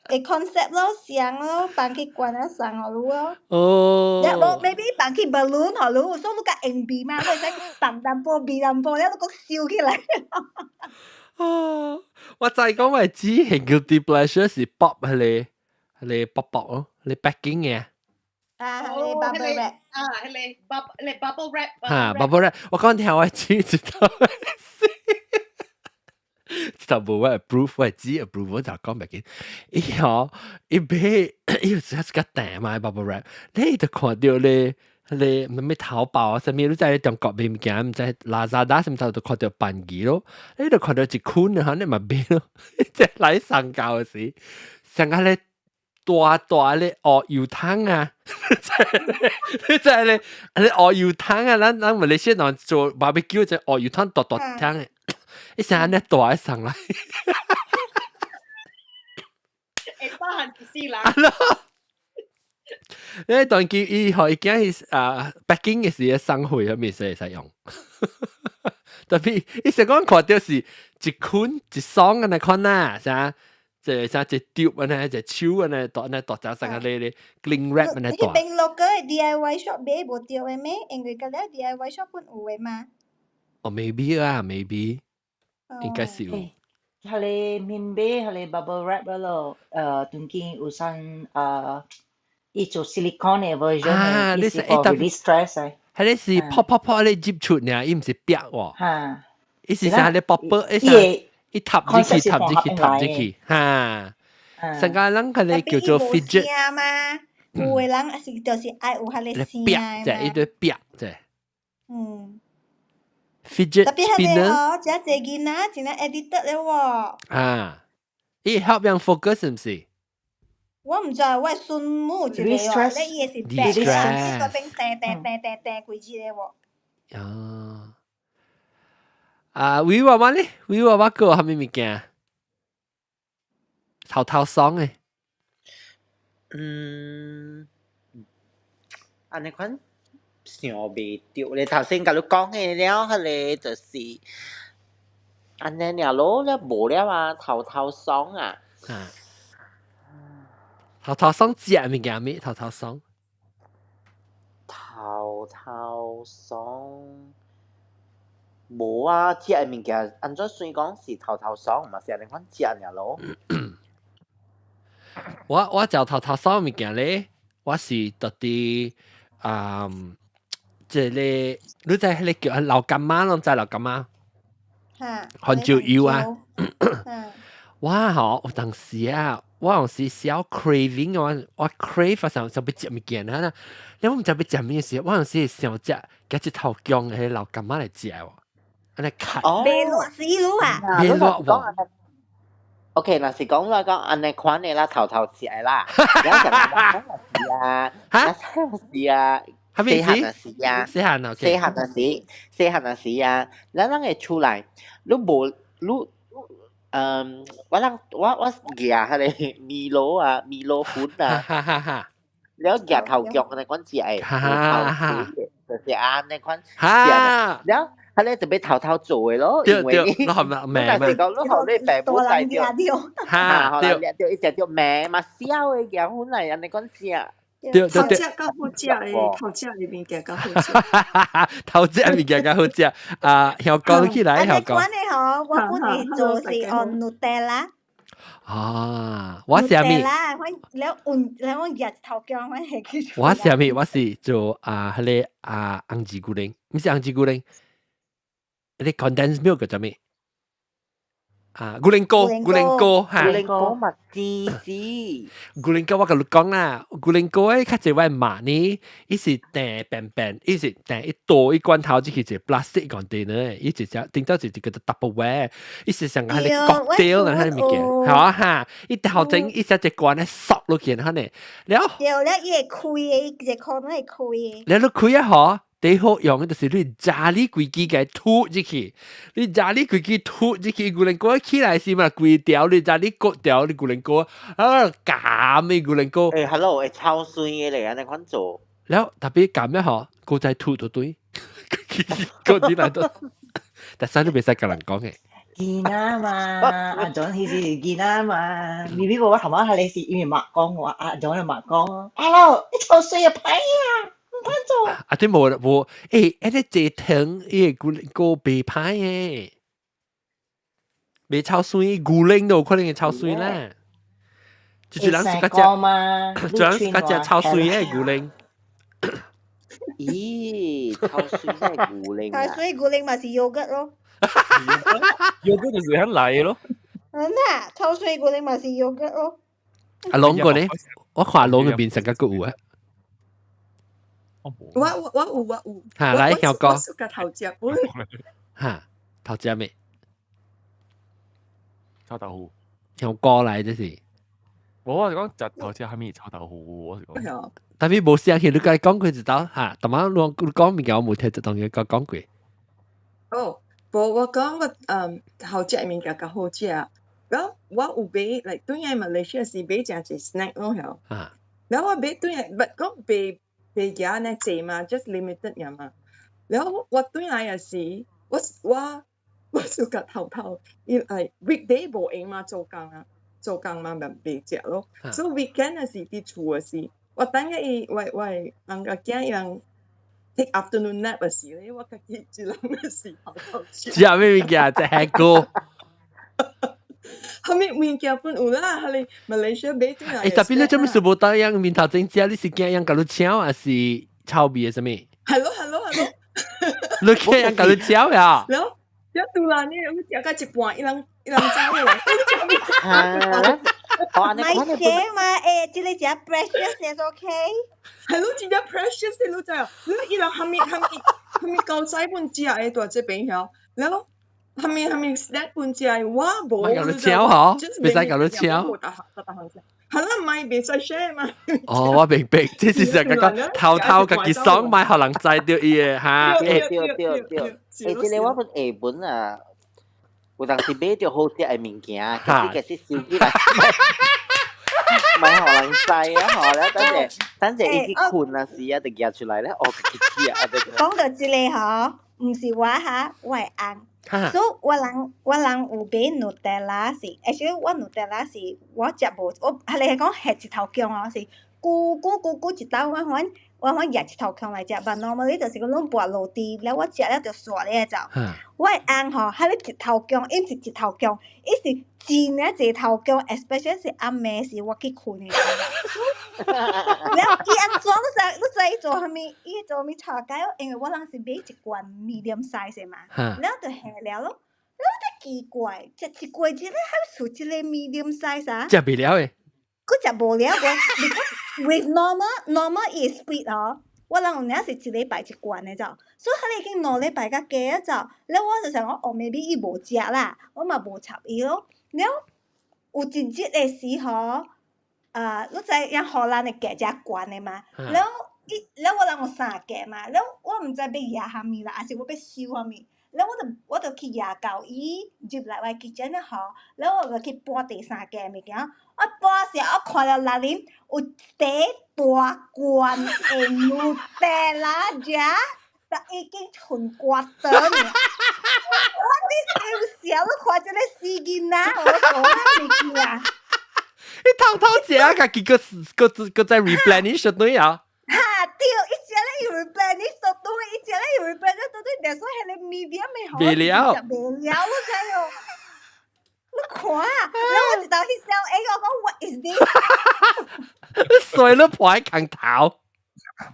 會 concept 咯，上咯，放去罐仔送予你咯。哦。無 maybe 放去 balloon 予你，所以你較用味嘛，你會使放淡薄味淡薄，了你閣收起來。哦，我知講我只係 guilty pleasure 是 pop 彼個彼個 pop pop 咯，你 packing 嘅。啊，彼個 bubble wrap。啊，彼個 bubble 彼個 bubble wrap。哈，bubble wrap，我講聽我知知道。就無我 approve，我只 approve 我就講袂緊。伊吼，伊買，伊有時較平嘛，bubble wrap，你就看著咧，彼個咩淘寶啊，啥物，你在中國買物件，毋知拉扎達啥物頭，就看著便宜咯。你就看著一捆啊，你嘛買咯。這來上交的時，上個咧大大咧烏油桶啊，你知咧，咧烏油桶啊，咱咱馬來西亞人做 barbecue 就烏油桶大大桶的。伊成按呢大送來，會包含一世人。你當佢伊予伊囝啊 packing 的時送貨啥物會使用，特別伊是講看著是一捆一雙按呢款啊，啥即係啥隻雕按呢，隻手按呢，大按呢大隻成個咧咧 cling wrap 按呢大。彼邊 local DIY shop 買無著的咩？因為佮了 DIY shop 本有的嘛。哦，maybe 啊，maybe 應該是有。彼个面買彼个 bubble wrap 咯，當今有啥伊做 silicone 的 version 啊，的，伊是 for release stress 的。彼个是泡泡泡咧接出爾，伊毋是煏喎。哈。伊是啥咧 bubble，伊啥？伊插入去，插入去，插入去，哈。成個人彼个叫做 fidget 嘛，有的人是就是愛有彼个聲煏，就一堆煏，啫。Fidget 特別彼个哦，遮濟囡仔真正 addicted 了喎。啊，伊 help 人 focus 毋是？我毋知，我孫母一個哦，咧伊的是白，伊個邊掟掟掟掟掟規日個喎。啊，啊，威娃娃咧，威娃娃閣有啥物物件？頭頭爽的。嗯，按呢款想袂著咧，頭先共你講的了，彼个就是按呢爾咯，了無了啊，頭頭爽啊。啊，頭頭爽食物件咩？頭頭爽。頭頭爽。無啊，食的物件按怎算講是頭頭爽，嘛是按呢款食爾咯。我食頭頭爽物件咧，我是特地啊，這個你知彼個叫老柑仔，攏知老柑仔？哈。番石榴啊！我吼有當時啊，我有時小 craving 我 crave 想想欲食物件啊，你我毋知欲食物時，我有時會想食，夾一頭薑彼老柑仔來食喎，按呢崁。袂熱死你啊！袂熱無？ OK，若是講來講按呢款的啦，頭頭食的啦，了就講是啊，哈，是啊，細漢若是啊，細漢啊，細漢若是，細漢若是啊，咱人會出來，你無你。嗯，我人我我夾彼个米露啊，米露粉啊，了夾頭薑按呢款食的，頭水的，就是按呢款食的，了彼个就欲頭頭做的咯，因為你係咪命嘛？是講你予你爸母知著，哈，對，對，伊食著命嘛，痟的夾粉來按呢款食。對對對，頭食較好食的，頭食的物件較好食。頭食物件較好食。啊，曉講起來，曉講。按呢吼，我本會做是用 Nutella。啊，我是啥物？我了換了我夾頭薑，我下去。我是啥物？我是做啊，彼個啊紅子牛奶，毋是紅子牛奶，彼個 condensed milk 叫啥物？啊，牛奶糕，牛奶糕，哈，牛奶糕嘛，甜死。牛奶糕我共你講啦，牛奶糕誒較濟我媽呢，伊是訂便便，伊是訂一多一罐頭，這是一個 plastic container，伊一隻頂到是一個叫做 Tupperware，伊是上個彼個 cocktail 那彼個物件，係哈，伊頭前伊只一罐咧索落去，哈呢，了。對了，伊會開的，一個可能會開的。了你開啊嗬。最好用的就是你炸你規支共吐入去，你炸你規支吐入去，牛奶糕起來時嘛，規條你炸你割掉你牛奶糕，啊鹹的牛奶糕。欸，hello，會超酸的咧，按呢款做。了特別鹹的吼，閣再吐就對，閣啲來都，但是你袂使共人講的。囡仔嘛，阿 John 彼時是囡仔嘛，明明我頭媽彼個是因為媽講我，阿 John 就媽講，阿老你臭水啊歹啊！啊，對無無，欸，彼個蔗糖，伊個牛袂歹的，袂臭酸，牛奶都有可能會臭酸啦。就是人是較食，就人是較食臭酸的牛奶。咦，臭酸的牛奶啊！臭酸牛奶嘛是 yogurt 咯。 yogurt 就是響來咯。嗯呐，臭酸牛奶嘛是 yogurt 咯。阿龍個呢？我看龍嘅面成個閣有啊。我我我有我有。哈，來曉哥。我屬個頭食本。哈，頭食咩？臭豆腐。曉哥來這是。我是講食頭食蝦米臭豆腐，我是講。但係無聲氣，你共講過一道哈，逐擺你講物件我無聽，就當佢講講過。哦，無我講我頭食物件較好食，然後我有買，like 對來馬來西亞是買誠濟 snack 咯，曉。然後我買對來，but 講袂袂夾按呢濟嘛，just limited 爾嘛。然後我轉來的時，我我我暑假頭頭，伊 like weekday 無閒嘛做工啊。做工嘛，咪袂食咯。所以 weekend 嘅時佇厝嘅時，我等下伊我我翁甲囝伊人 take afternoon nap 嘅時咧，我家己一人嘅時候就食。食咩物件？食蝦膏。後面物件本有啦，係你馬來西亞買啲欸，特別你做咩事無當樣面頭前食？你是驚人共你搶，還是臭味的啥物？係咯係咯係咯。你驚人共你搶呀？然後一突然呢，我食到一半，伊人伊人走去啦。唔係寫嘛？欸，這個只 precious 是 OK。係咯，真正 precious 你知啊？你伊人蝦米蝦米蝦米狗仔本食的蹛這邊曉，然後蝦米蝦米 snack 本食的，我無。共你搶嗬？袂使共你搶。係啦，唔係袂使 share 嘛。哦，我明白，這是成個講偷偷家己爽，莫予人知著伊的哈。對對對對，欸，這個我本下本啊，有當時買著好食的物件，其實其實收起來，莫予人知啊！吼，了等陣等陣伊去睏啊時啊，就舉出來咧，哦，家己食啊！講到這個吼，毋是我哈，我的翁。所以我人我人有買 Nutella 是，actually 我 Nutella 是我食無，我係你講下一頭強哦，是久久久久一道我反我反夾一頭強來食，但 normally 就是講攏薄落地，了我食了就煞咧就。我的翁吼，彼個一頭強，伊毋是一頭強，伊是真爾濟頭強，especially 是暗暝時我去睏的時。了伊按怎你知你知伊做啥物？伊做啥物炒雞？因為我人是買一罐 medium size 的嘛，了就下了咯。了我奇怪，食一個月咧還剩一個 medium size 啊？食袂了的。閣食無了無？Because with normal normal 伊會 split 哦。我人有領是一禮拜一罐的就，所以彼個已經2禮拜較加啊就，了我就想講哦，maybe 伊無食啦，我嘛無插伊咯。了有一日的時候，啊，你知影荷蘭的價誠懸的嘛？了伊了我人有三個嘛，了我毋知欲攑啥物啦，還是我欲收啥物？了我就我就去攑到伊入來我 kitchen 了吼，了我就去搬第三個物件，我搬時我看到內面有一大罐的 Nutella 食，但已經剩割斷了。我佇笑，你看這個死囡仔，我講啥物件？你偷偷食，家己閣閣閣再 replenish 對啊？哈對，伊食咧又 replenish 到對，伊食咧又 replenish 到對，但所以彼個 medium 的吼，袂了，食袂了，你知無？你看，然後我一道去笑，欸，我講 What is this？所以你破喺空頭。了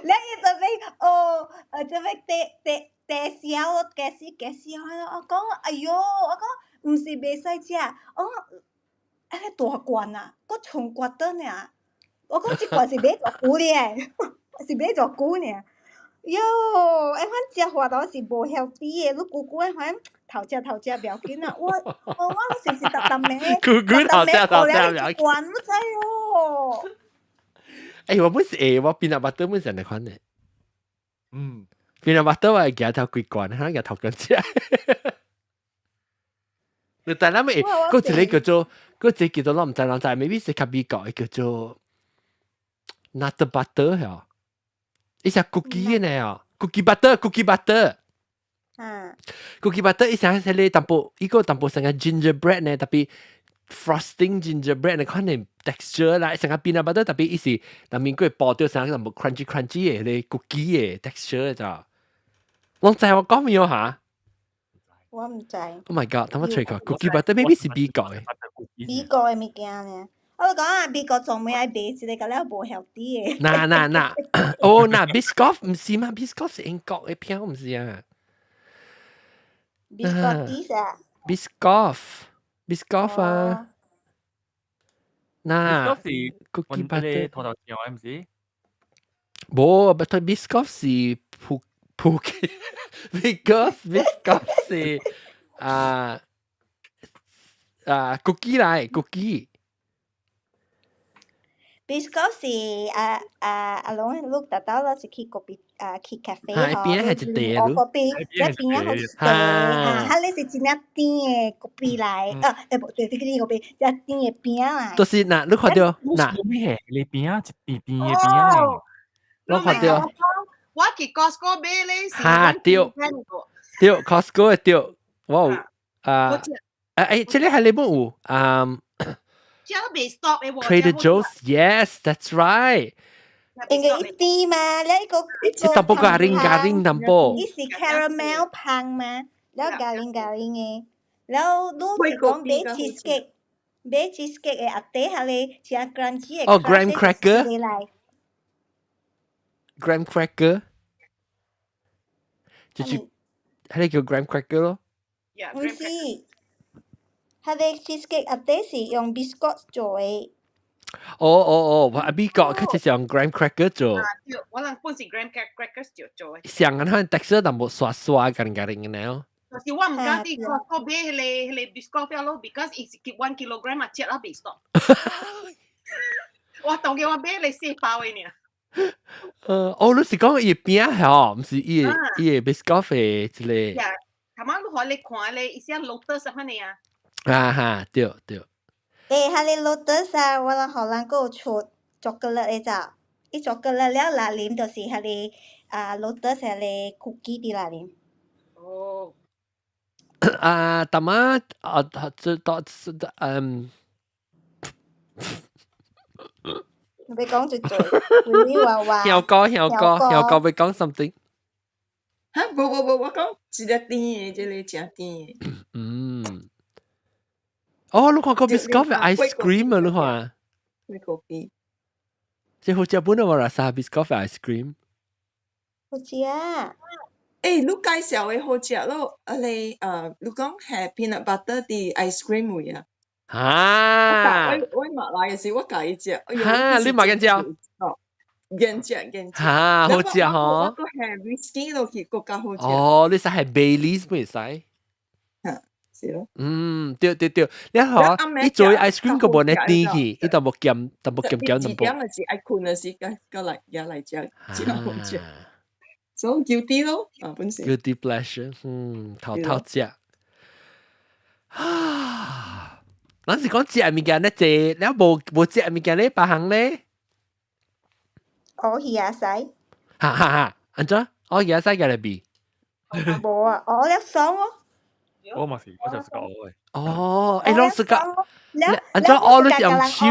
伊就欲哦，就欲第第第燒，加死加死，我講哎喲，我講毋是袂使食，我講彼個大罐啊，閣剩割斷爾。我講這罐是買偌久咧，是買偌久爾。喲，欸，反食法都是無 healthy 的，你久久的反頭食頭食袂要緊啊。我我我是毋是逐逐暝？久久頭食頭食袂要緊。罐你知哦。欸，我本是會，我 peanut butter 本是按呢款的。Peanut butter 我會舉頭幾罐，可能舉頭罐食。你但係咪？嗰一個叫做，嗰一個叫做我毋知人知，maybe 是較美國的叫做 nut butter 嚇。伊是 cookie 的呢，cookie butter，cookie butter。Cookie butter 伊成係淡薄，伊個淡薄成個 gingerbread 呢，特別 frosting gingerbread 呢，可能 texture 啦，成個 peanut butter 特別伊是內面佢包掉成個淡薄 crunchy crunchy 的咧 cookie 的 texture 咋。攏知我講沒有嚇？我毋知。 Oh my god！等我揣看 cookie butter maybe 是美國的。美國的物件呢？我講啊，美國專門愛賣這個，甲了無 healthy 的。嗱嗱嗱，哦嗱，Biscoff 毋是嘛？Biscoff 是英國的片，毋是啊。 Biscoff 啊？Biscoff，Biscoff 啊。嗱，Biscoff 是 cookie butter 頭頭條的，毋是？無，but Biscoff 是普普嘅，Biscoff Biscoff 是啊啊 cookie 來 cookie。 Biscoff 是啊啊阿龍，你特到啦是去 kopi 啊去 cafe 吼，邊係一塊哦 kopi，這邊仔好一塊啊，彼個是真正甜的 kopi 來，啊，欸無對，這個 kopi，這甜的餅來。就是嗱，你看著嗱，咩係？你餅仔一甜甜的餅仔。我看著。我去 Costco 買咧是。哈對，對 Costco 的對，我有啊，誒誒，這個係你本有啊。食都袂 stop 的喎。 Trader Joe's，yes，that's right。應該一甜嘛，你一個一個淡薄 garing garing 淡薄。伊是 caramel 香嘛，了 garing garing 的，了你是講買 cheesecake，買 cheesecake 的下底下咧食 crunchy 的。哦，graham cracker。graham cracker，就是係你叫 graham cracker 咯。毋是，佢個 cheesecake 下底是用 biscuit 做的。哦哦哦，我美國佢就是用 graham cracker 做。對，我人本是 graham crackers 做做的。上個可 texture 淡薄刷刷 garing garing 嘅呢。就是我毋敢佇 Costco 買彼個彼個 biscuit 咯，because 伊是 1 kilogram 啊，食了袂 stop。我當叫我買嚟四包的爾。哦，你是講伊餅係毋是伊伊個 biscuit 的一個。呀，頭仔你看你看咧，伊寫 Lotus 款的啊。啊哈，對對。欸，彼個 Lotus 啊，我人予人閣有出巧克力的走，伊巧克力了內面就是彼個啊 Lotus 彼個 cookie 佇內面。哦。啊，大媽啊，這到嗯。你欲講一句，嗚嗚哇哇。曉哥，曉哥，曉哥欲講 something。哈，無無無，我講一個甜的，這個誠甜的。嗯。哦，你看個 Biscoff ice cream 啊，你看。咩個邊？這好食本啊，無啦，啥 Biscoff ice cream。好食啊！欸，你介紹的好食咯，啊你你講係 peanut butter 佇 ice cream 位啊？啊！我馬來的時，我共伊食。哈！你嘛敢食？哦，願食願食。哈，好食吼！我閣下 whisky 落去，閣較好食。哦，你使係 Baileys 袂使？哈，是咯。嗯，對對對，你睇伊做 ice cream 個無呢甜去，伊淡薄鹹，淡薄鹹鹹淡薄。一點的是愛睏的時，佮佮來也來食，真好食。所以 guilty 咯，啊本身。 Guilty pleasure，嗯，偷偷食。啊！咱是講食物件咧濟，了無無食物件咧別項咧。烏魚仔西。哈哈哈，按怎？烏魚仔西個來比？無啊，烏了爽哦。我嘛是，我就是個烏的。哦，欸，攏是個，按怎烏你是用手，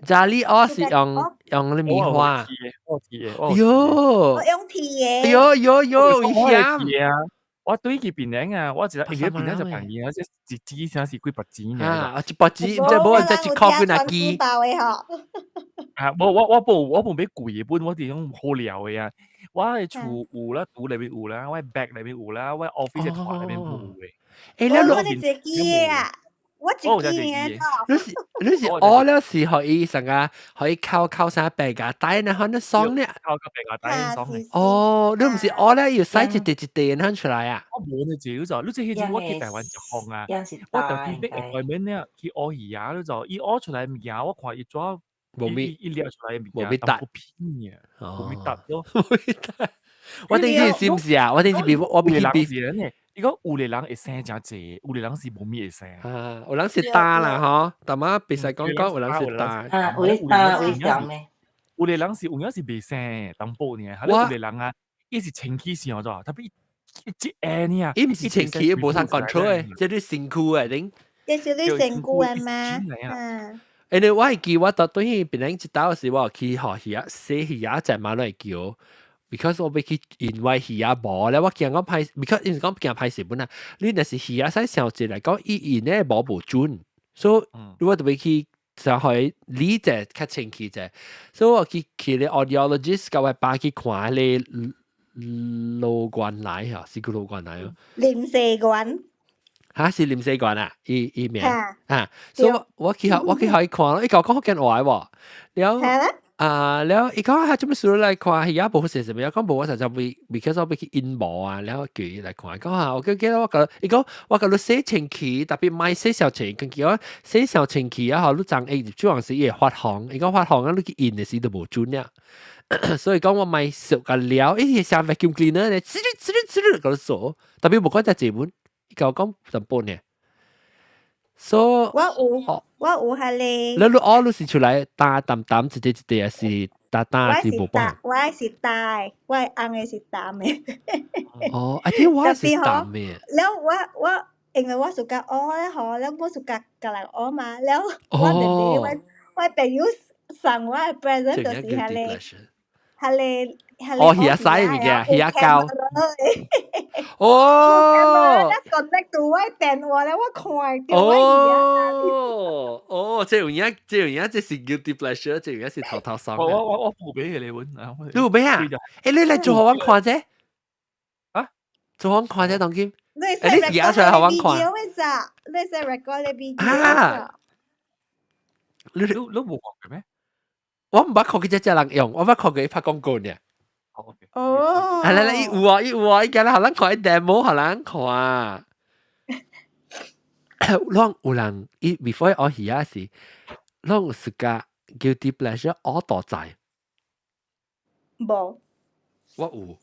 查理烏是用用咧棉花。我鐵的，喲。我用鐵的。喲喲喲，危險。我對去檳城啊，我一個一個檳城就便宜啊，這一支啥是幾百錢爾。啊，一百錢，這無這一箍幾若支。包的吼。啊，無我我無我無買貴的本，我是種好料的啊。我的厝有啦，厝內面有啦，我的 bag 內面有啦，我 office 的台內面有的。欸，你我一支啊，我一支爾。你是你是烏了是予伊啥個，予伊扣扣啥白牙帶呢？可能爽呢？扣個白牙帶爽呢？哦，你毋是烏了要洗一塊一塊然後出來啊？我無呢這就，你這彼陣我去台灣食飯啊，我特別欲外面呢去烏魚仔，你就伊烏出來物件，我看伊怎無味，伊掠出來物件，無味淡薄偏嘅，無味搭咯。無味搭。我頂次是毋是啊？我頂次比我比比。伊講有個人會生誠濟，有個人是無物會生。啊，有人是焦啦吼，淡仔袂使講講有人是焦。啊，有咧焦，有咧鹹的。有個人是有影是袂生淡薄爾，還有個人啊，伊是清氣上咗，特別一一下爾。伊毋是清氣，無通 control 的，這你身軀的頂。這是你身軀的嗎？嗯。因為我會記我到對去檳城一道時，我有去學魚仔洗魚仔隻馬來叫。because 我欲去 invite 魚仔毛咧，我驚講歹，because 因為講驚歹勢本啊。你若是魚仔使上濟來講，伊印咧毛無準，所以我就欲去就去理者較清氣者。所以我去去咧 audiologist 共我爸去看咧羅關來嚇，是叫羅關來哦。林世冠。嚇是林世冠啊，伊伊名啊，所以我我去我去予伊看咯，伊共我講福建話喎，了。啊，了伊講啊，做咩事來看？伊也無說啥物，講無我實在會，because 我欲去印毛啊，了叫伊來看。講啊，我記記得我講，伊講我共你洗清氣，特別莫洗傷清，根據我洗傷清氣啊，吼，你髒會主要是伊會發紅，伊講發紅啊，你去印的時都無準了。所以講我莫掃個了，伊像 vacuum cleaner 咧，呲呲呲呲，共你掃，特別無講只濟本，伊共我講淡薄爾。所以我有，我有彼個。你你烏你是出來焦淡淡一塊一塊，還是焦焦是無半？我是焦的，我的翁的是淡的。哦，I think 我是淡的。了我我因為我 suka 學咧，嗬，了我 suka 共人學嘛，了我弟弟我朋友送我的 present 就是彼個。哦，魚仔物件，魚仔膠。哦。 connect 到我電話咧，我看到我哦，哦，這有影，這有影，這是 guilty pleasure，這有影是偷偷爽。我冇俾你揾啊！你有買啊？欸，你來做予我看者？啊？做予我看者當今？你你是拿出來予我看？你是 record 咧 video？啊！你無看過咩？我毋捌看過這隻人用，我捌看過伊拍廣告爾。哦。啊來來，伊有啊，伊有啊，伊今日予咱看伊 demo，予咱看。攏有人伊 before 學魚仔時，攏有 suka guilty pleasure 學大仔。無。我有，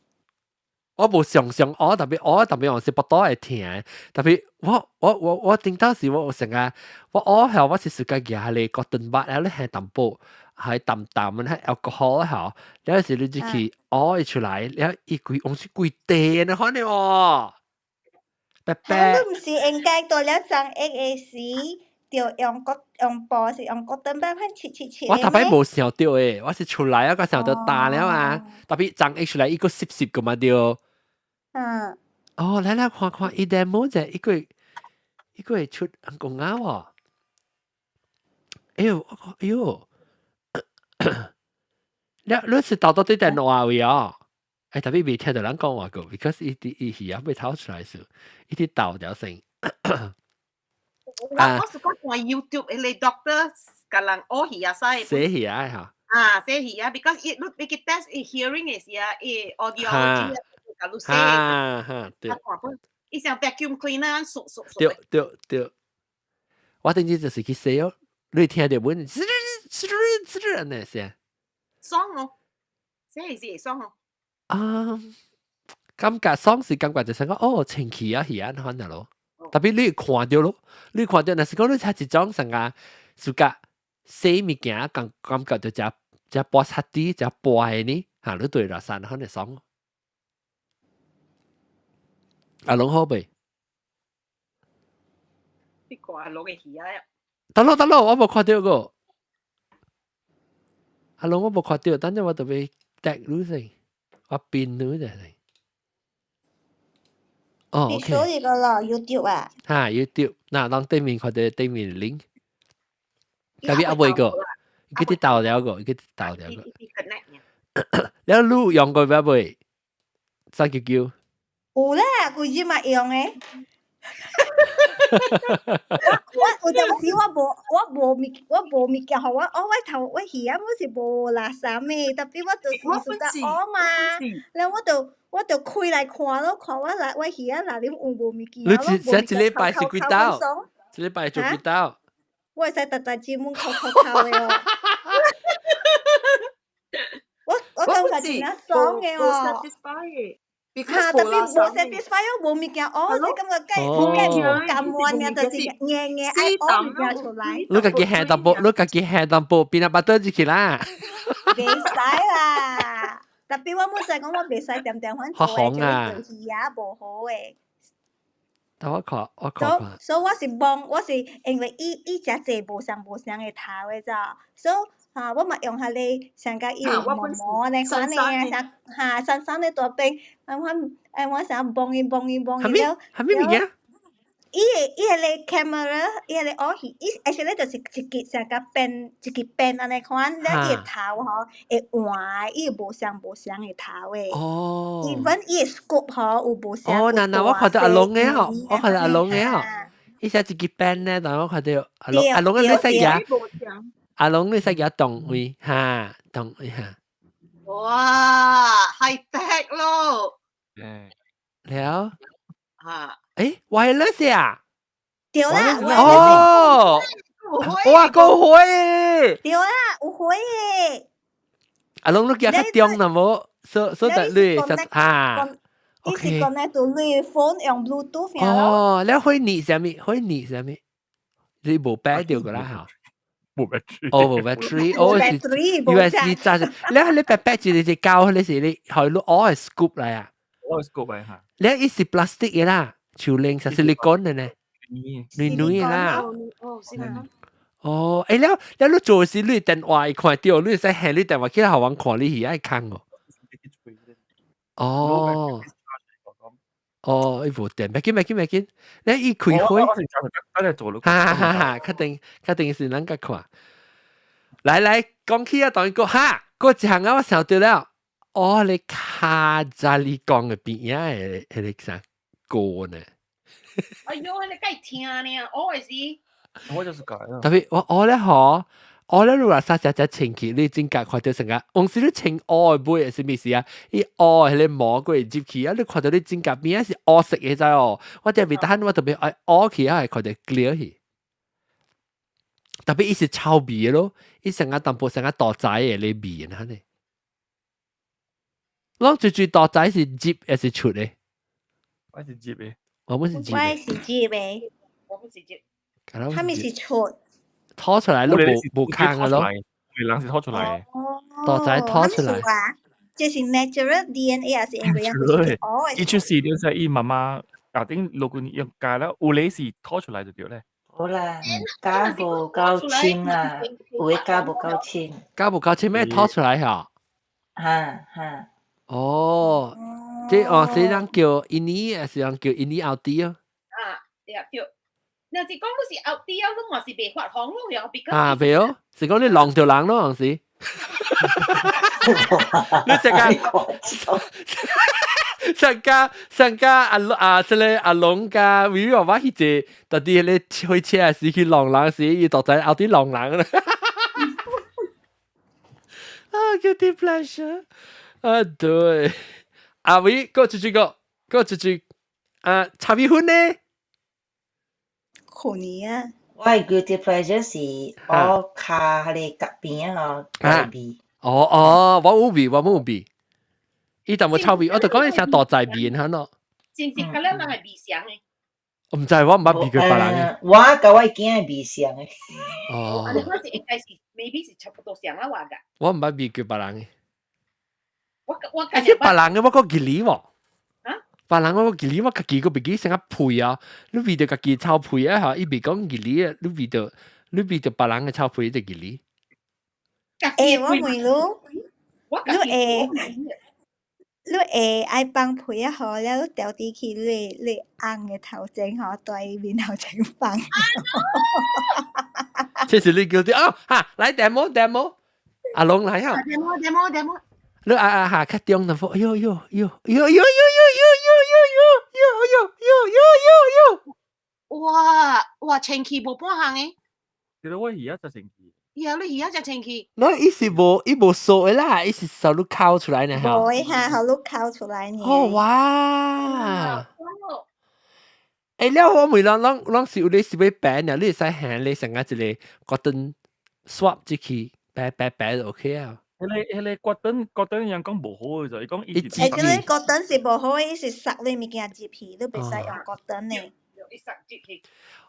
我無常常學，特別學特別我是腹肚會疼，特別我頂當時我有成日我學後我是 suka 舉彼個 cotton bud 啊，你係淡薄係淡淡的 alcohol 吼，了時你就去學伊出來，了伊規往是規地呢款的哦。白白。你毋是應該到了髒液的時，就用個用布是用 cotton bud 款切切切。我頭擺無想著的，我是出來啊個想著焦了啊，特別髒液出來，伊閣濕濕個嘛對。哦，來來看看伊 demo 者，伊個伊個會出講啊喎。哎喲，哎喲，你是豆豆對電話位哦？哎，特別未聽著人講話過，because 伊佇伊耳仔欲透出來時，伊佇豆條聲。我是講看 YouTube，彼個 doctor 共人學耳仔。洗耳仔嚇。啊，洗耳仔，because 伊你去 test 伊 hearing 的時啊，伊 audiology 共你洗。哈哈，對。伊像 vacuum cleaner 掃掃掃。對對對，我頂次就是去洗哦，你聽著阮，吱吱吱按呢聲。爽哦，洗是會爽哦。啊，感覺爽是感覺就是講哦，清氣啊，耳按款咯。特別你看著咯，你看著，若是講你睇一種啥個，suka 洗物件感覺就誠誠薄擦啲，誠薄的呢，嚇你對啦，山可能爽。阿龍好未？你看阿龍的耳仔。等咯等咯，我無看著過。阿龍我無看著，等陣我特別 tag 你先，我變你就係。哦，OK。你說呢個咯，YouTube 啊？哈，YouTube，嗱，當對面看著對面 link，特別阿未個，佢啲豆了個，佢啲豆了個。了你用過未？三九九。有啦，規日嘛用的。我有陣時我無物件，予我我頭我耳仔本是無垃圾的，特別我就是 suka 學嘛，了我就開來看咯，看我來我耳仔內面有無物件。你一一禮拜是幾刀？一禮拜做幾刀？我會使逐逐節目扣扣扣的哦。我感覺真正爽的哦。哈，特別無 satisfy 無物件學，你感覺計計無甘願爾，就是硬硬愛學物件出來。你家己下淡薄，你家己下淡薄，變阿巴倒入去啦。袂使啦，特別我毋知講我袂使恬恬款做的，就是耳仔無好的。等我看，我看看。所以我是摸，我是因為伊誠濟無相無相的頭的咋，所以哈我嘛用彼個上甲伊有毛毛按呢款的啊，啥哈酸酸的大邊，按款按我啥摸伊摸伊摸伊了。啥物物件？伊個 camera，伊個學戲，伊 actually 就是一支上甲變，一支變按呢款，了伊的頭吼會換，伊有無相無相的頭的。哦。 even 伊的 scope 吼有無相。哦，嗱嗱，我看著阿龍的吼，我看著阿龍的吼，伊寫一支變咧，但我看著阿龍，阿龍你識舉？阿龍你識舉動位哈，動位哈。哇，high tech 咯。了。啊。誒，wireless 啊？對啦，哦，哇，夠火！對啦，有火的。阿龍你舉較中啦無？所以你啊，OK。伊是 connect 到你 phone 用 Bluetooth。哦，你會膩啥物？會膩啥物？你無擺著個啦嚇？無 battery。哦，無 battery，哦是 USB 插住。你白白一個一膠，你是你係你攞 scoop 來啊？攞 scoop 來嚇。你伊是 plastic 的啦，樹靈是 silicone 的呢。軟軟啦。哦，是啦。哦，欸了了，你做時你電話會看著，你會使還你電話起來予阮看，你耳仔空哦。哦。哦，伊無電，袂緊袂緊袂緊，你伊開會。我是講等做咯。哈哈哈，確定確定是咱個看。來來，講起啊，當然個哈，過一項啊，我想著了。哦，你卡扎里講的邊仔的彼个啥歌呢？哎喲，你該聽呢，我是。我就是講。特別我我咧嗬，我咧如果啥只只清氣，你真覺看著成個，往時你穿烏的尾是咩事啊？伊烏彼个毛過入去啊，你看著你真覺邊仔是烏色的知哦。我特別等我特別愛烏起啊，會看著 clear 去。特別伊是臭味的咯，伊成個淡薄成個大仔的咧味呢？呢。攏最最大仔是入還是出的？我是入的。我們是入。我是入的。我們是入。他們是出。拖出來都無無空的咯。人是拖出來的。大仔拖出來。這是 natural DNA 還是因為樣？哦。伊出世就是伊媽媽後頂落去用教了，有咧是拖出來就對咧。好啦，教無夠深啦，有的教無夠深。教無夠深咩拖出來嚇？哈哈。哦，這哦是人叫印尼，還是人叫印尼後底啊？啊，對對。若是講你是後底啊，你嘛是袂發瘋咯，又別啊，袂哦，是講你弄著人咯，是。你成個上家上家阿啊，這个阿龍加維維我去坐，到底彼个火車時去弄人時，伊就在後底弄人啦。啊，guilty pleasure。啊，對。阿偉，過出去個，過出去。啊，炒米粉呢？可能啊。我的 guilty pleasure 是我跤彼個角邊啊，吼，味。哦哦，我有味，我冇味。伊淡薄臭味，我就講伊成大仔味嚇咯。是毋是？甲咱人係味相的？我毋知，我毋捌味過別人的。我佮我囝的味相的。哦。啊，你我是應該是，maybe 是差不多相啦，我㗎。我毋捌味過別人的。我我啊，這別人的我閣記哩喎。啊？別人我記哩，我家己閣袂記成個皮啊！你聞著家己臭皮啊嚇，伊袂講記哩啊，你聞著你聞著別人的臭皮就記哩。欸，我問你，你會你會愛放屁啊？吼，了你調佇去你你翁的頭前吼，對面頭前放。這是你叫啲哦，哈，來 demo demo，阿龍來哈。 demo demo demo。你啊啊哈，較中淡薄，哎喲喲喲喲喲喲喲喲喲喲喲喲喲喲喲。哇哇，清氣無半項的。其實我而家就清氣。呀，你而家就清氣。那伊是無伊無掃的啦，伊是手你摳出來呢嚇。無哈，予你摳出來呢。哦哇！欸，了我問人，攏攏是有你是欲白呢？你會使行你成個一個 cotton swab 入去，白白白就 OK 啊。彼个彼个 cotton cotton 人講無好的就，伊講伊是。欸，這个 cotton 是無好的，伊是塞你物件入去，你袂使用 cotton 的。伊塞入去。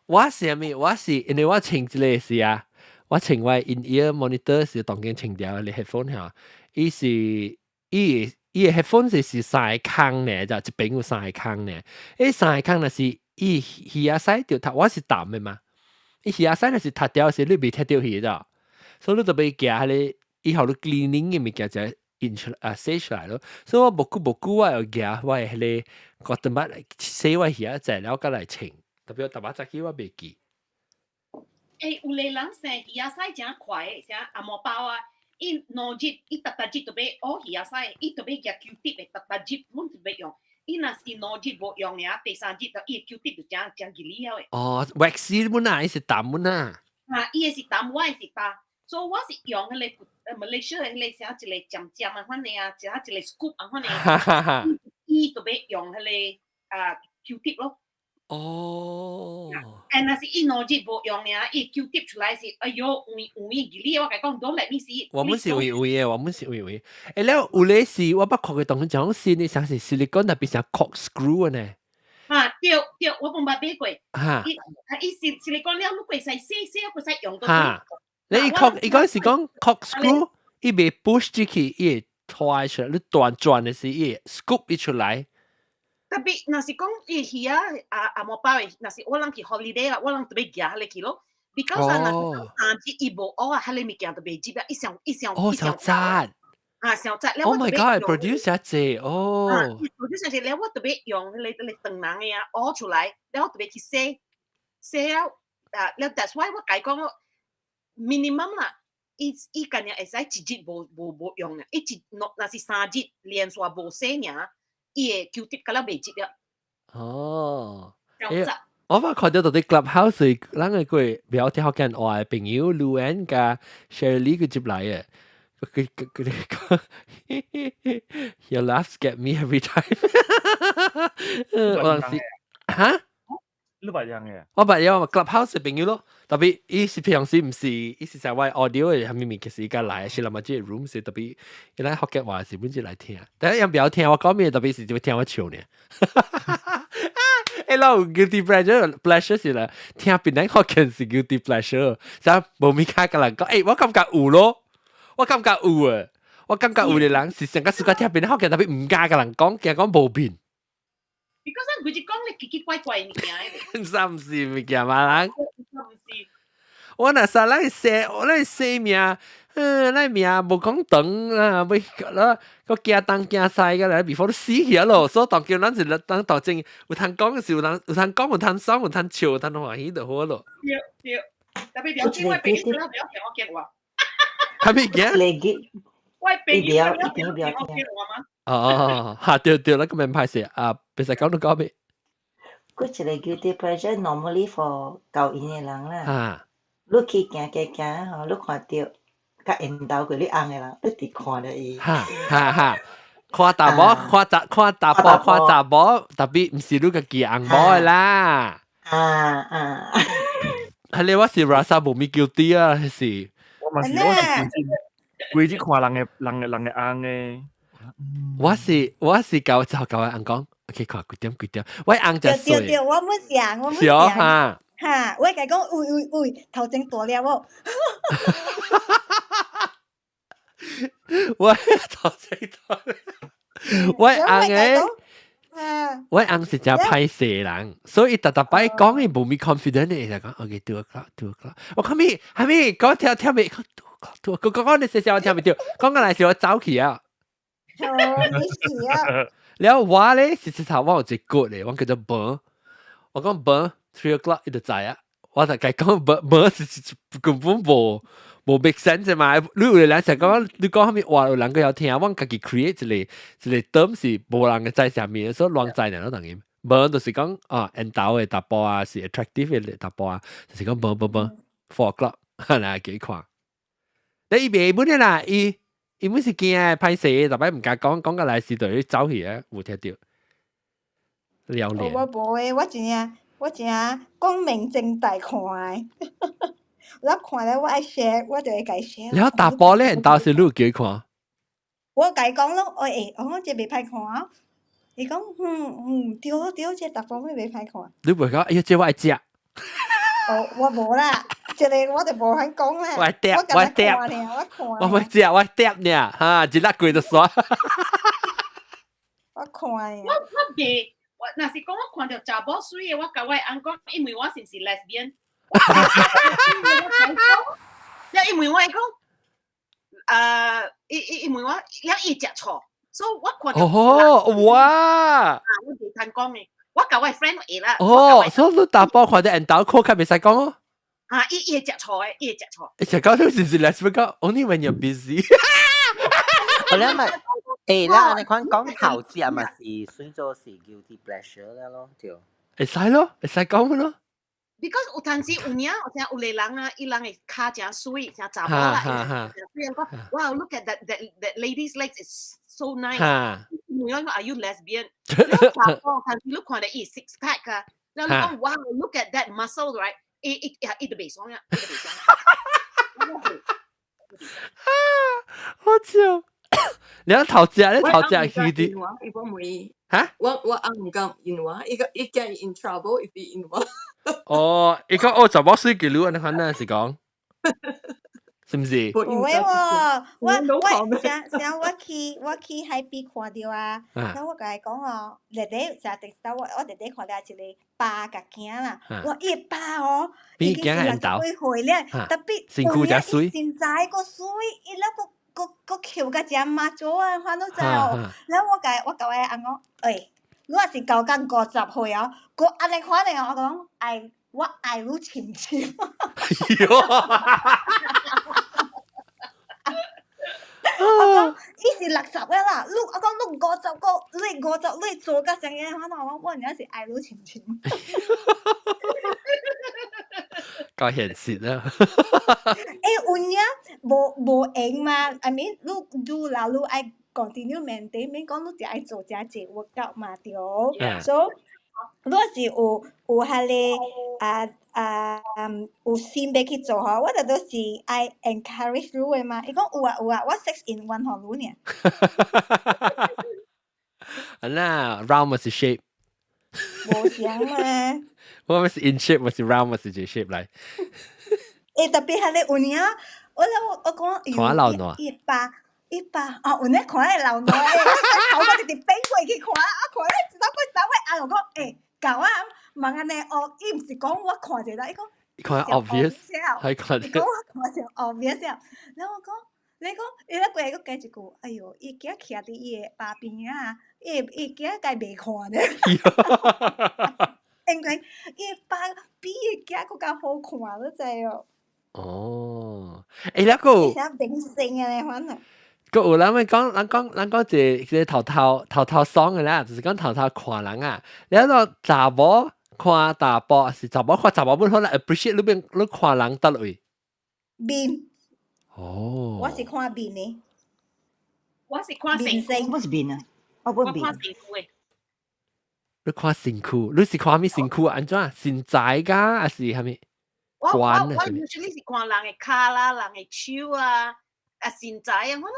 我是啥物？我是因為我穿這个是啊，我穿我 in ear monitor 是當間穿掉的 headphone 嚇，伊是伊伊的 headphone 是是三个孔呢，就一邊有三個孔呢。彼三個孔若是伊耳仔使著讀，我是淡的嘛。伊耳仔使若是讀掉時，你袂聽著去的，所以你就欲行彼个，以後你 cleaning 的物件就印出來啊，洗出來咯。所以我無久無久我會舉我的彼个 cotton bud 洗我耳仔了，閣來穿。特別逐擺早起我袂記。欸，有个人生耳仔真快的，啥紅毛包啊，伊兩日，伊逐逐日都欲挖耳仔，伊都欲舉 Q-tip 的，逐逐日阮就欲用。伊若是兩日無用爾，第三日就伊的 Q-tip 就誠誠吉利了的。哦，waxy 本啊，伊是淡本啊。啊，伊的是淡，我的是焦，所以我是用彼个 Malaysia 的彼个啥一個尖尖啊款的啊，一下一個 scoop 啊款的。伊就欲用彼个啊 Q-tip 咯。哦。欸，若是伊兩日無用爾，伊 Q-tip 出來是，哎喲，有有吉利，我共你講，don't let me see。我們是有有的，我們是有有的。欸，了有咧是，我捌看過當時講新的，啥是 silicone 那變成 corkscrew 呢？啊，對對，我攏捌買過。哈。伊啊，伊是 silicone 了，你會使洗洗，會使用到。哈。你伊 cork，伊講是講 corkscrew，伊袂 push 進去，伊會拖出來，你轉轉的時，伊會 scoop 伊出來。特別若是講伊魚仔啊啊無包的，若是我人去 holiday 啦，我人特別行彼個去咯。because 啊，若是三日伊無學啊，彼個物件就袂入啊，伊上伊上哦，上雜啊，上雜。 Oh my god！produce 一隻哦。 produce 一隻了，我特別用彼個長人的啊，挖出來，了我特別去洗洗了啊，了 that's why 我共伊講 minimum 啦，伊伊干爾會使一日無無無用啊，伊一若若是三日連續無洗爾，伊會 Q-tip 甲了袂入了。哦。上雜。我捌看到到啲 clubhouse，咱個個表聽福建話的朋友盧恩佮 Shirley 佢接來嘅，佢佢佢哋講，Your laughs get me every time 我是嚇？你捌樣嘅？我捌有 clubhouse 的朋友咯，特別伊是平常時毋是，伊是在我 audio 的啥物物其實伊較來，是那麼這個 room 是特別，伊來福建話是本是來聽，但係伊不要聽我講咩，特別是就會聽我笑呢。欸，老有 guilty pleasure 是啦，聽別人福建是 guilty pleasure，就無物較共人講，欸，我感覺有咯，我感覺有啊，我感覺有的人是上較喜歡聽別人福建，特別毋敢共人講，驚講無變。 because 佢就講你奇奇怪怪物件的。毋是毋是物件嘛人。毋是。我若說咱姓，我咱姓名，嗯，咱名無講長啊，欲啦，閣驚東驚西個來，before 都死去咯。所以當叫咱是當當真有通講是有通有通講，有通爽，有通笑，有通歡喜就好咯。對對，特別了解我朋友，不要聽我講話。啥物件？我朋友不要聽我講話嗎？哦，哈對對，那個免歹勢啊，別使講都講咩？佢一個 guilty pleasure normally for 舊緣的人啦。啊。你去行行行吼，你看著較緣投過你翁的人，你直看著伊。哈哈哈！看查某，看查看查埔，看查某，特別毋是你家己翁某的啦。啊啊！係你我是 rasa 無咪 guilty 啊，是。我嘛是，我是規日看人的人的人的翁的。我是我是舊就舊翁講，OK 看幾點幾點，我翁就對對對，我冇想，我冇想。哈。哈，我共伊講，喂喂喂，頭前大粒哦。我頭前大粒，我翁的，我翁是誠歹勢人，所以逐逐擺講伊無咪 confident 的，就講 OK 2 o'clock 2 o'clock，我講咩？係咪講聽聽未？2 o'clock 2 o'clock，講講你細聲我聽袂著，講過來是我走去啊。哦，你是啊。了我咧是直頭我有一個咧，我叫做無，我講無 3 o'clock 伊就知啊。我就共伊講無無是根本無無 make sense 嘛。你有個人成講你講啥物話，有人閣曉聽，我家己 create 一個一個 term 是無人會知啥物，所以亂知爾咯等於。無就是講啊，緣投的查埔啊，是 attractive 的查埔啊，就是講無無無 4 o'clock，來給看。你伊袂本的啦，伊伊本是驚歹勢，逐擺毋敢講，講過來時就去走去啊，有聽著。了我無的，我真正我真正光明正大看的。我看了我愛 share，我就會共伊 share。了查埔咧，緣投時你有叫伊看？我共伊講咯，我會，我講這袂歹看啊。伊講嗯嗯，對對，這查埔咩袂歹看。你袂講，哎呀，這我愛食。哦，我無啦，這個我就無法講啦。我愛食，我愛食。我看。我愛食，我愛食爾，哈，一粒過就煞。我看。我我袂，我若是講我看著查某媠的，我共我翁講，伊問我是毋是 lesbian。了伊問我伊講，伊伊伊問我，了伊食錯，所以我看著。哦，哇！啊，我袂通講的，我共我 friend 會啦。哦，所以你查埔看著緣投較袂使講哦。啊，伊伊會食錯的，伊會食錯。食講你是毋是 lesbian 講？Only when you're busy。我咧咪，欸，咱按呢款講頭節嘛是算做是 guilty pleasure 啦咯，對。會使咯，會使講咯。 Because 有陣時有影，有聽有個人啊，伊人的跤誠媠，誠查某啦，雖然講，哇，look at that lady's legs is so nice。問我 Are you lesbian？查某，但是你看著伊 six pack 啊，然後你講，哇，look at that muscle right？伊伊伊就袂爽啊，伊就袂爽。啊，好笑！你頭食，你頭食去啲。伊無問。嚇？我我翁毋敢應我，伊個伊驚 in trouble if 伊應我。哦，伊講哦，查某媠給你按呢款呢是講，是毋是？無會喎，我上上我去海邊看著啊，然後我共伊講哦，弟弟成日我弟弟看著一个爸共囝啦，哇，伊的爸哦，已經是60幾歲了，特別身軀誠媠，身材閣媠，伊了閣閣閣翹甲誠媽祖啊，反正知哦。然後我共我翁講，欸，你若是到甲50歲哦，閣按呢款的哦，我講愛我愛你深深。我講伊是60個啦，你我講你50個，你50你做甲啥物款，我講我真是愛你深深。夠現實啊！欸，有影無閒嘛？I mean，你愈老愈愛 continue maintain，免講你就愛做誠濟 workout 嘛，對。So 你若是有彼个有心欲去做吼，我就都是愛 encourage 你的嘛。伊講有啊有啊，我 six in one 予你爾。啊那 round 嘛是 shape。無相嘛。我嘛是 in shape，嘛是 round，嘛是這 shape 來。欸，特別彼个有影，我咧我講看老爛。一百哦，有影看會老爛的，頭我直直變過去看，啊看咧一道過一道尾，啊我講欸，舊啊，問按呢哦，伊毋是講我看者啦，伊講看 obvious，係看。伊講我看上 obvious，然後我講，你講伊咧過來閣加一句，哎喲，伊囝徛佇伊的爸邊仔，伊囝該袂看咧。因為伊的爸比伊囝閣較好看，你知哦？哦，欸，那個。像明星按呢款啊。閣有人咪講，人講一個頭頭頭頭爽的啦，就是講頭頭看人啊。你個查某看查埔，是查某看查某本好啦，appreciate 你邊你看人佗位？面。哦。我是看面的。我是看身軀。我是面啊，我不面。我看身軀的。你看身軀，你是看啥物身軀？按怎身材㗎，還是啥物？我 usually 是看人的跤啦，人的手啊，啊身材啊，我咯。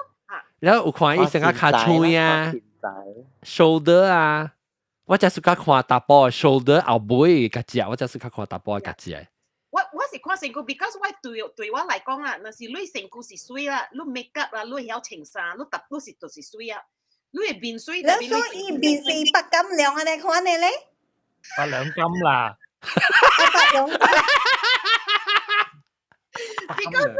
然後有看伊成個跤喙啊，shoulder 啊，我就是較看查埔 shoulder 後尾較食，我就是較看查埔較食。我是看身軀，because 我對我來講啊，若是你身軀是媠啦，你 make up 啦，你曉穿衫，你逐你是就是媠啊，你的面媠。你說伊面是白金兩按呢款的咧？八兩金啦。八兩金。你講你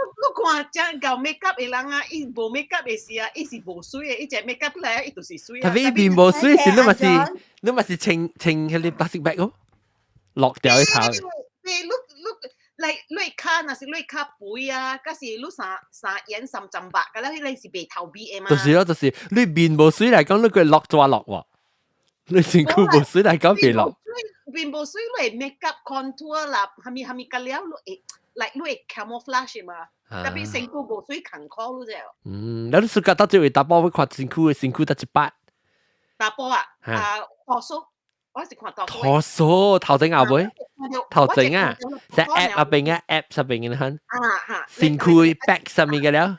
看真𠢕 make up 的人啊，伊無 make up 的時啊，伊是無媠的，伊一 make up 來，伊就是媠啊。特別面無媠時，你嘛是穿穿彼个 plastic bag 哦，落掉一頭。你你跤若是你較肥啊，抑是你三三眼三針目，咁了彼个是袂頭美的嘛。就是咯，就是你面無媠來講，你會落抓落喎。你身軀無媠來講袂落。面無媠，你會 make up contour 啦，蝦米蝦米個了，你會。來你會 camouflage 嘛？特別身軀無媠艱苦你知？嗯，你暑假到這位查埔會看身軀的身軀得一擺。查埔啊，啊，torso，我是看 torso。 torso 頭前後尾，頭前啊，在 app 入邊啊，app 上邊嘅款。啊哈。身軀 back 上面嘅了。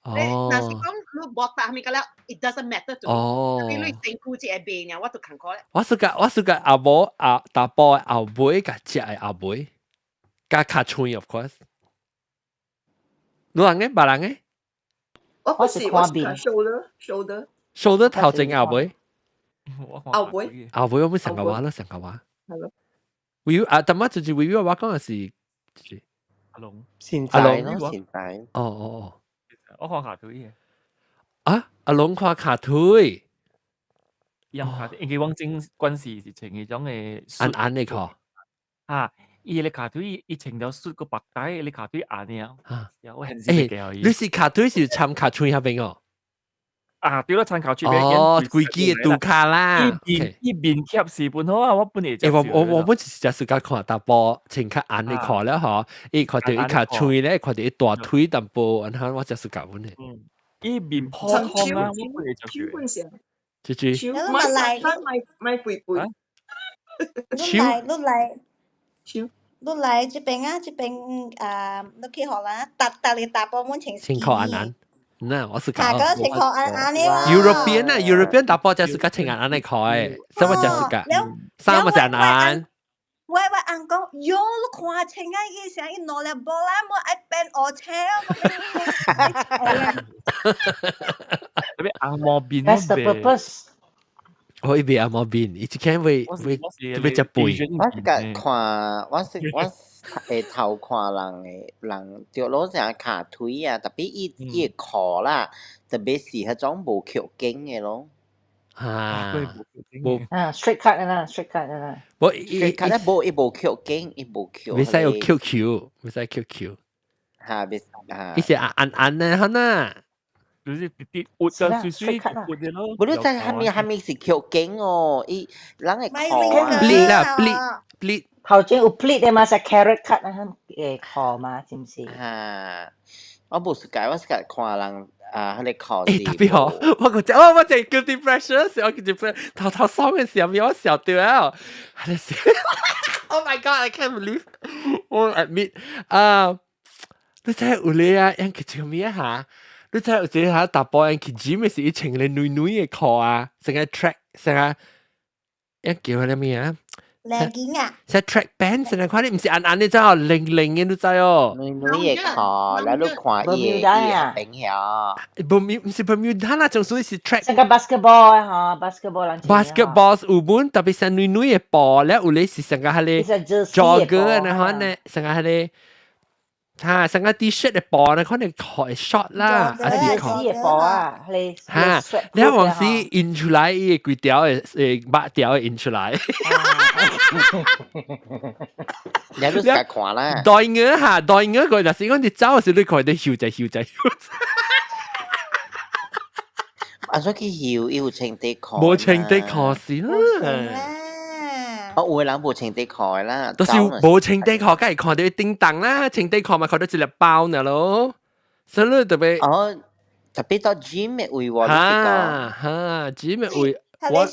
哦。若是講你無搭蝦米個了，it doesn't matter to me。哦。特別你身軀一個面啊，我都艱苦咧。我是個阿某啊，查埔的後尾共食的後尾。共跤喙，of course。你人呢？別人呢？我是看面，shoulder shoulder shoulder 頭前後尾，後尾後尾我們上個話啦，上個話。係咯。維啊，但乜就是維維我講嘅是，阿龍，身材咯，身材。哦哦哦，我看跤腿嘅。啊，阿龍看跤腿，用跤腿，因為往前關係是穿彼種的按按的褲。啊。伊个跤腿，伊穿著恤閣縛帶，伊个跤腿按呢。啊，我很少叫伊。你是跤腿是參跤喙彼邊哦？啊，對咯，參跤喙邊。哦，規支的拄跤啦。伊面貼是本好啊，我本來。欸，我本是就是較看查埔穿較按的褲了吼，伊看著伊跤喙咧，看著伊大腿淡薄，然後我就是教阮的。嗯，伊面普通啊，我本來就手本上。這句。你來，買肥肥。你來，你來。手。你來這邊啊，這邊啊，你去荷蘭，逐逐个查埔滿穿穿褲按按，那我是講。下個穿褲按按的喎。 European 啊，European 查埔就是較穿按按的褲的，什麼就是個，衫嘛是按按。我翁講，喲，你看清啊，伊成伊兩粒波啦，我愛變烏青啊，我變特別紅毛面。 That's the purpose。我伊袂紅毛面，伊一間會特別食肥。我是甲看，我會頭看人的人，著攞成跤腿啊，特別伊的褲啦，特別是彼種無曲頸的咯。啊，無啊，straight cut 啦，straight cut 啦。無 straight cut 咧，無伊無曲頸，伊無曲。袂使有 QQ，袂使 QQ。嚇，袂嚇。伊是按按按的，哈呐。就是直直活嘅水水活嘅咯。無你知蝦米蝦米是曲頸哦？伊人會褲啊。 pleat 啦，pleat pleat。頭前有 pleat 的嘛，是 carrot cut 啊，會褲嘛，是毋是？嚇，我無是解，我是看人啊，彼个褲。欸，特別好，我個只，我只 guilty pleasure 時，我 guilty pleasure 頭頭爽嘅時候，我笑掉啊！Oh my God, I can't believe 我 admit 啊！你知有咧啊，人去做咩嚇？你知有一個下查埔人去 gym 嘅時，伊穿個軟軟嘅褲啊，成個 track 成個，一叫佢咩啊？ legging 啊？成 track pants 成個看你毋是按按你知哦，零零嘅你知哦。軟軟嘅褲，然後你看伊伊個平曉。無毋是 Bermuda 啦，總屬是 track。成個 basketball 嚇，basketball 人。 basketball 有本特別成軟軟嘅布咧，有咧是成個彼个 jogger 那款呢，成個彼个。嚇，成個 T-shirt 嘅布咧，可能褲 short 啦，還是褲嘅布啊，你嚇，你往時印出來，伊個規條的誒肉條會印出來。你都識看啦。袋鵝嚇，袋鵝個就是講你走的時，你看你翕者翕者翕。按怎去翕？伊有穿底褲。無穿底褲是啦。哦，有的人無穿底褲的啦。都是無穿底褲，梗係看到叮當啦，穿底褲嘛看到一粒包呢咯。所以你特別哦，特別到 gym 的位喎，哈哈，gym 的位。佢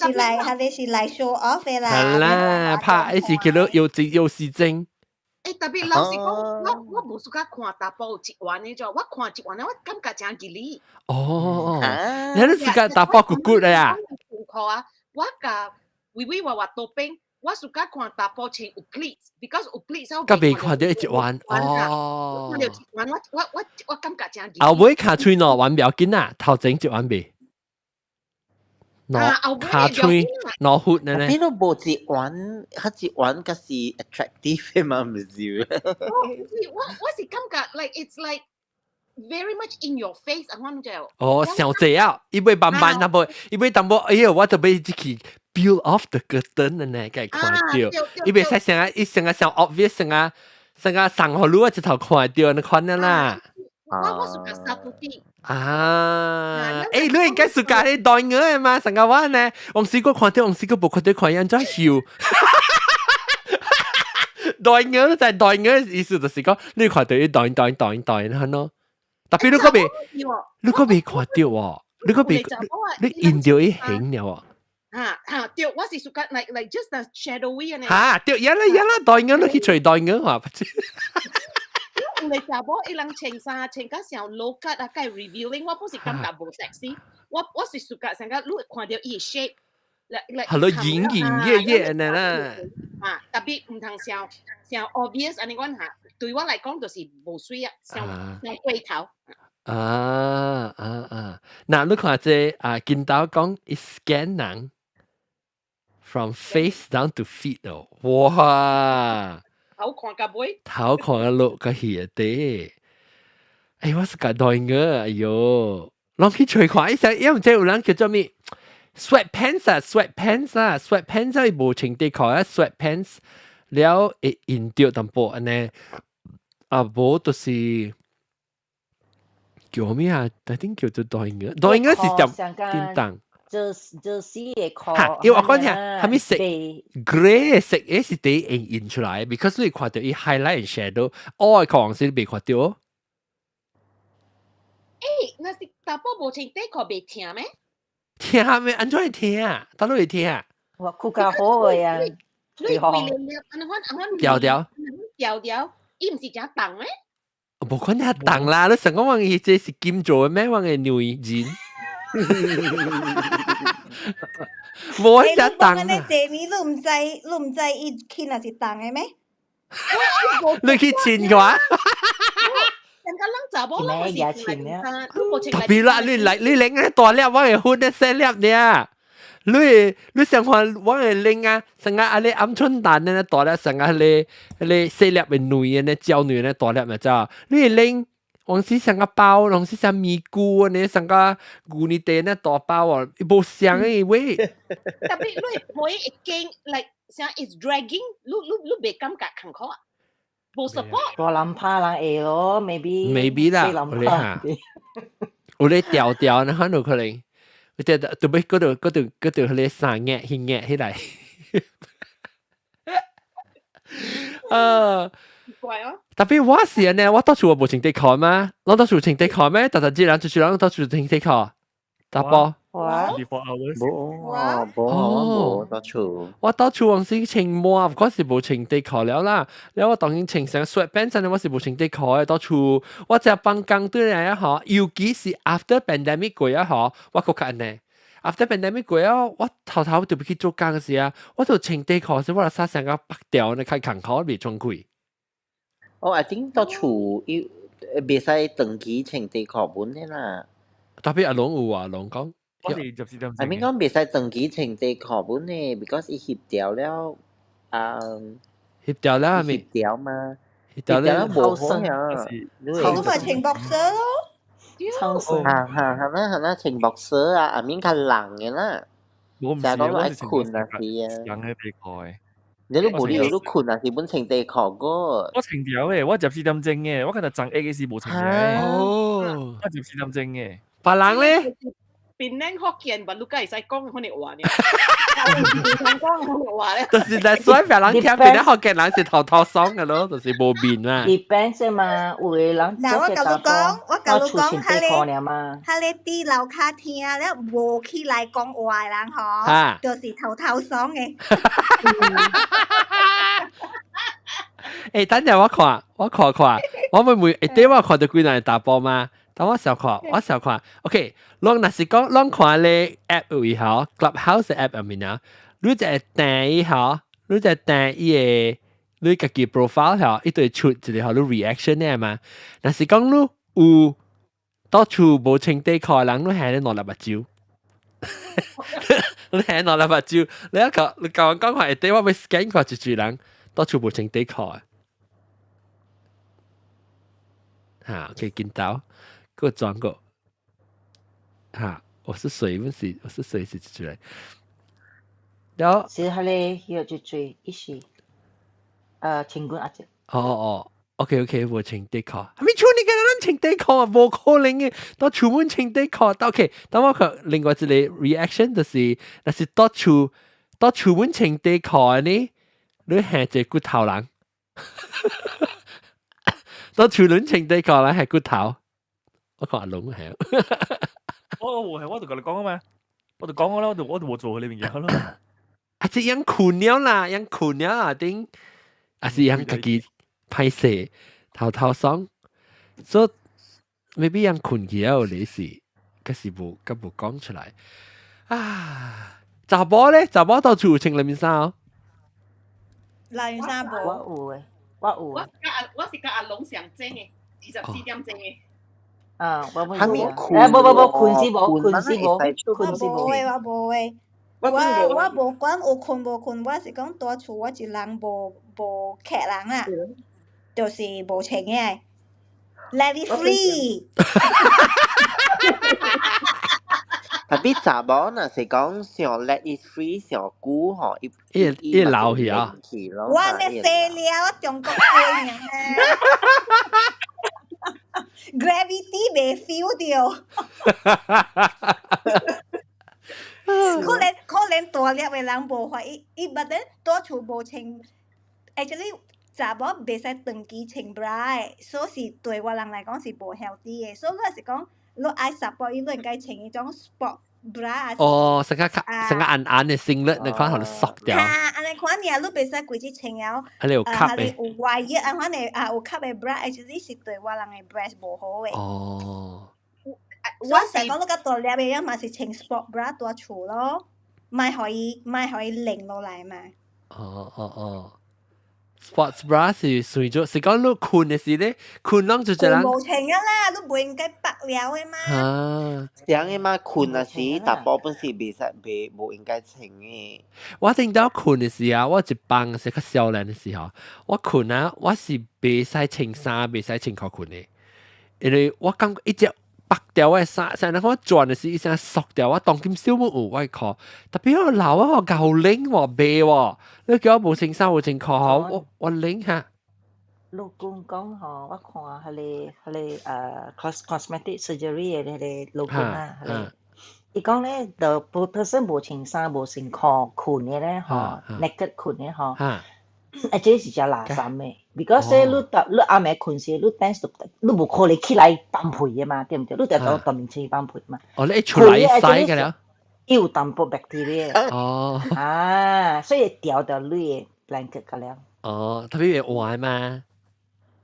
哋是來 show off 的啦。係啦，拍一時叫做有節有時精。欸，特別老實講，我無 suka 看查埔有一環的啫，我看一環的，我感覺誠吉利。哦，你都 suka 查埔骨骨的啊？褲啊，我佮微微滑滑多邊，我 suka 看查埔穿有 pleats，because 有 pleats 我佮袂看到一環哦。看到一環，我感覺誠吉後尾跤喙兩環不要緊啊，頭前一環袂。跤喙兩闊呢？你都無一環，較一環較是 attractive 的嘛，毋是？我是感覺 like it's like very much in your face 啊，我就哦，傷濟啊！伊會慢慢淡薄，伊會淡薄，哎呦，我特別去 peel off the curtain 呢，該看到，伊袂使成啊，伊成啊上 obvious 成啊，成啊送予你啊，一頭看到你款啦。我 suka 殺啲。啊！欸，你應該 suka 彼袋鵝的嘛？上個我呢，往時我看到，往時我無看到，看按怎翕？袋鵝就係袋鵝意思，就是講你看到伊袋袋袋袋，係咯。特別你閣未看到喎，你閣未你印到伊形了喎。嚇嚇對，我是 suka like just the shadowy 呢。嚇對，呀啦呀啦，袋鵝你去揣袋鵝話。有個查某伊人穿衫穿甲上 low cut 啊，較 revealing，我本是感覺無 sexy，我是 suka 成個你會看到伊的 shape，來係咯，隱隱約約呢啦。啊，特別毋通傷傷 obvious 按呢款嚇，對我來講就是無媠啊，傷傷過頭。啊啊啊！嗱，你看這啊，見到講伊 scan 人 from face down to feet 哦，哇！頭看到尾，頭看到落個耳底。哎，我是個袋鵝，哎喲，攏去揣看一下，因為這有人叫做咩？sweat pants 啊，sweat pants 啊，sweat pants 伊無穿底褲啊，sweat pants 了會印著淡薄按呢，啊無就是叫咩啊？I think 叫做袋鵝，袋鵝是點叮當。就是嘅褲。嚇，因為我講聽，係咪色 grey 色嘅是第一印出來，because 你看到伊 highlight and shadow，我嘅看是未看到。欸，若是查埔無穿底褲袂疼咩？疼咩？按怎會疼？佗落會疼？我褲較好嘅啊，你規粒粒，按款按款條條條條，伊毋是誠重咩？無可能重啦！你想講話伊這是金做的咩？我嘅女人。無一重。你這面你毋知伊輕還是重的咩？你去稱看。人家人查某攏是特別啦，你來你拎個大粒，我會分得細粒爾。你想看我會拎啊，成個啊你鵪鶉蛋呢大粒，成個你你細粒的卵呢焦卵呢大粒咪知？你會拎。往時成個包，往時成咪菇呢，成個牛奶茶呢大包哦，無相的喂。特別你會會驚，like 像 is dragging，你袂感覺艱苦啊？無 support。大人拍人會咯，maybe。 maybe 啦，有咧哈，有咧調調，那可能可能，我得特別嗰度彼个衫壓去壓起來。怪哦。特別我是按呢，我到厝我無穿底褲嘛，我到厝穿底褲咩？逐逐日人出去人到厝穿底褲，查埔。我 24 hours。無無無到厝。我到厝往時穿襪，嗰時無穿底褲了啦。了我當然穿成 sweatpants，我是無穿底褲的。到厝我只放工對來啊吼，尤其是 after pandemic 過啊吼，我閣較按呢。after pandemic 過啊，我頭頭就欲去做工時啊，我就穿底褲時，我就衫成個縛掉，你較艱苦袂穿開。哦，I think 到厝伊袂使長期穿底褲本的啦。特別阿龍有啊，龍講。我是24點鐘。 I mean 講袂使長期穿底褲本的，because 伊翕掉了，啊。翕掉了係咪？翕掉嘛。翕掉了無好呀。你咪穿 boxer 咯。哈哈，係啦係啦，穿 boxer 啊，I mean 較冷的啦。我唔是，講愛我是困啊是啊。人的底褲的。你都無理由你困啊，是本穿底褲個。我穿掉的，我24點鐘的，我今日昨下嘅時無穿的。哦。我24點鐘的。別人咧？檳城福建，嘛，你敢會使講彼个話呢？講彼个話咧。就是來所以別人聽檳城福建人是頭頭爽的咯，就是無面嘛。 Depends 嘛，有的人嗱，我共你講，我共你講，彼個嘛。彼个佇樓跤聽了無起來講話的人吼，就是頭頭爽的。欸，等陣我看，我看看，我會會會底我看著幾人查埔嘛？等我小看，我小看。OK，攏若是講攏看咧 app 位吼，Clubhouse app 入面啊，你就會訂伊吼，你就訂伊個你家己 profile 吼，伊就會出一個予你 reaction 的嘛。若是講你有到厝無穿底褲的人，你係咧兩粒目睭。你係兩粒目睭，你一個你甲我講話會底，我欲 scan 看一濟人到厝無穿底褲的。哈，可以見到。給我轉過，哈！我是誰？我是我是誰？是出來。然後是彼个彼個就最伊是，千軍阿姐。哦哦，OK OK，無穿底褲。啥物厝你敢咱穿底褲啊？無可能的，到厝門穿底褲。OK，等我看另外一個 reaction 就是，若是到厝門穿底褲的呢，你係一個骨頭人。到厝門穿底褲人係骨頭。我看阿龍係。我我係我就共你講啊嘛，我就講啦，我就無做彼個物件咯。啊，這樣困了啦，樣困了啊，頂，啊是樣家己歹勢，頭頭爽，所以 maybe 樣困去了，你是，可是無，閣無講出來。啊，查某咧，查某到厝穿內面衫哦。內面衫無。我有的，我有。我是佮阿龍上鐘的，24點鐘的。啊，我哈物欸，無無無，困是無，困是無，困是無。我無的，我無的。我無管有困無困，我是講蹛厝我一人無無客人啦，就是無穿的。Let it free。 Tapi 查某若是講想 let it free 上久吼，伊伊伊老去啊。我呢細了，我中國話爾。Gravity 袂 feel 著。可能可能大粒的人無法，伊伊捌咧蹛厝無穿，actually 查某袂使長期穿 bra 的，所以是對我人來講是無 healthy 的。所以你是講你愛 support 伊，你應該穿彼種 sport bra。哦，成個成個暗暗的 singlet，你看予縮掉。哈，按呢款爾，你袂使規日穿了。啊，你有吸的。有外熱，按款的啊，有吸的 bra，actually 是對我人的 breast 無好的。哦。我成日講你較大粒嘅，嘛是穿 sport bra 蹛厝咯，莫予伊冷落來嘛。哦哦哦，sports bra 是算做是講你睏的時咧，睏攏就一人。無穿啊啦，你袂應該縛了的嘛。啊，樣的嘛，睏啊時，查埔本是袂使袂無應該穿的。我頂到睏的時啊，我一幫是較少年的時候，我睏啊，我是袂使穿衫，袂使穿褲睏的，因為我感覺一隻縛掉我的衫，成日我轉的時，伊聲縮掉，我當今少冇有我的褲，特別我老啊，我夠冷喎，袂喎，你叫我無穿衫無穿褲，我冷嚇。老公講吼，我看彼個 cosmetic surgery 的彼個老公啊，彼個伊講咧，the person 無穿衫無穿褲睏的咧吼，naked 睏的吼，啊，這是誠垃圾的，because 咧你你暗暝睏時，你 dance 你無可能起來放屁的嘛，對毋對？你定當當面前放屁嘛。哦，你一出來使個了。伊有淡薄 bacteria。哦。啊，所以會掉到你的 blanket 個了。哦，特別會換嘛。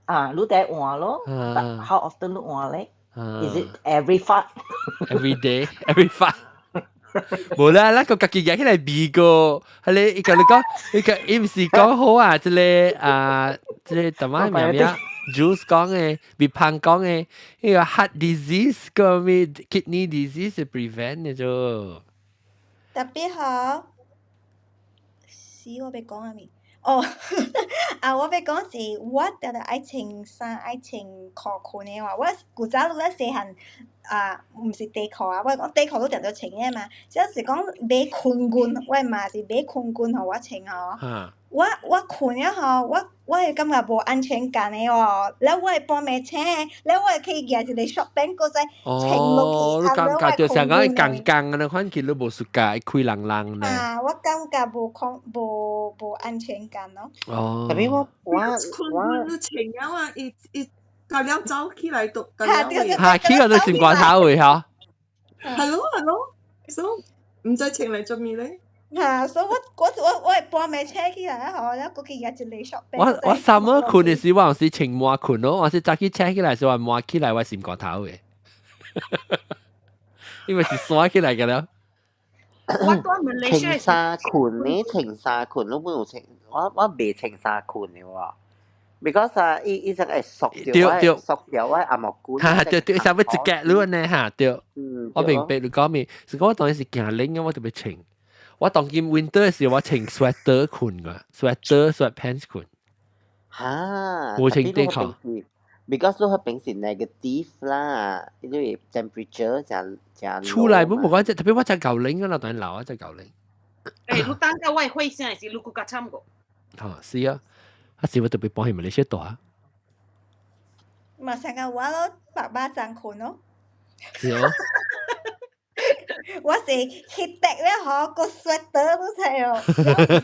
啊，你得換咯。But how often 你換咧？Is it every fart? Every day, every fart。無啦，咱個家己夾起來味過，係你伊甲你講，伊個伊毋是講好啊，這個啊，這個淡仔名名，Jules 講的，別胖講的，彼個 heart disease 個咩 kidney disease prevent 的啫。特別好，死我欲講啥物？哦，啊，我欲講是，我定定愛穿衫愛穿褲睏的話，我古早咧細漢啊，毋是短褲啊，我講短褲都定定穿的嘛，只是講買裙裙，我媽是買裙裙予我穿吼。我睏了吼，我會感覺無安全感的哦，了我會半暝醒，了我會去舉一个 short pants 閣再穿落去，你感覺就像講鋼鋼的款，其實你無 suka 開啷啷呢。啊，我感覺無空無無安全感咯。哦。特別我困困你穿了啊，伊伊甲了走起來都甲了嚇，起來都心肝頭位吼。係咯係咯，所以毋知穿來做咩咧？嚇！所以我會半暝醒起來吼，了閣去舉一个 short pants。我 summer 睏的時，我有時穿滿睏咯，我是早起醒起來時，我抹起來我心肝頭的，因為是刷起來個了。我蹛馬來西亞穿衫睏呢？穿衫睏，你冇有穿？我袂穿衫睏的喎。because 啊，伊伊就會縮掉，縮掉我阿毛骨。哈，對對，上面一格你呢哈，對。我明白你講咩，是講我當時是驚冷，我特別穿。我當今 winter 時，我穿 sweater 睏個，sweater sweatpants 睏。哈，無穿短褲。 because 你彼邊是 negative 啦，因為 temperature 誠誠。出來冇無關係，特別我真夠冷啊啦，當然老啊真夠冷。欸，你等到我會聲的時，你閣較慘過。哈，是啊，啊是我特別搬去馬來西亞蹛。嘛，成個我咯，縛肉粽睏咯。是哦。我是 heat tech 了吼，閣 sweater 都知哦，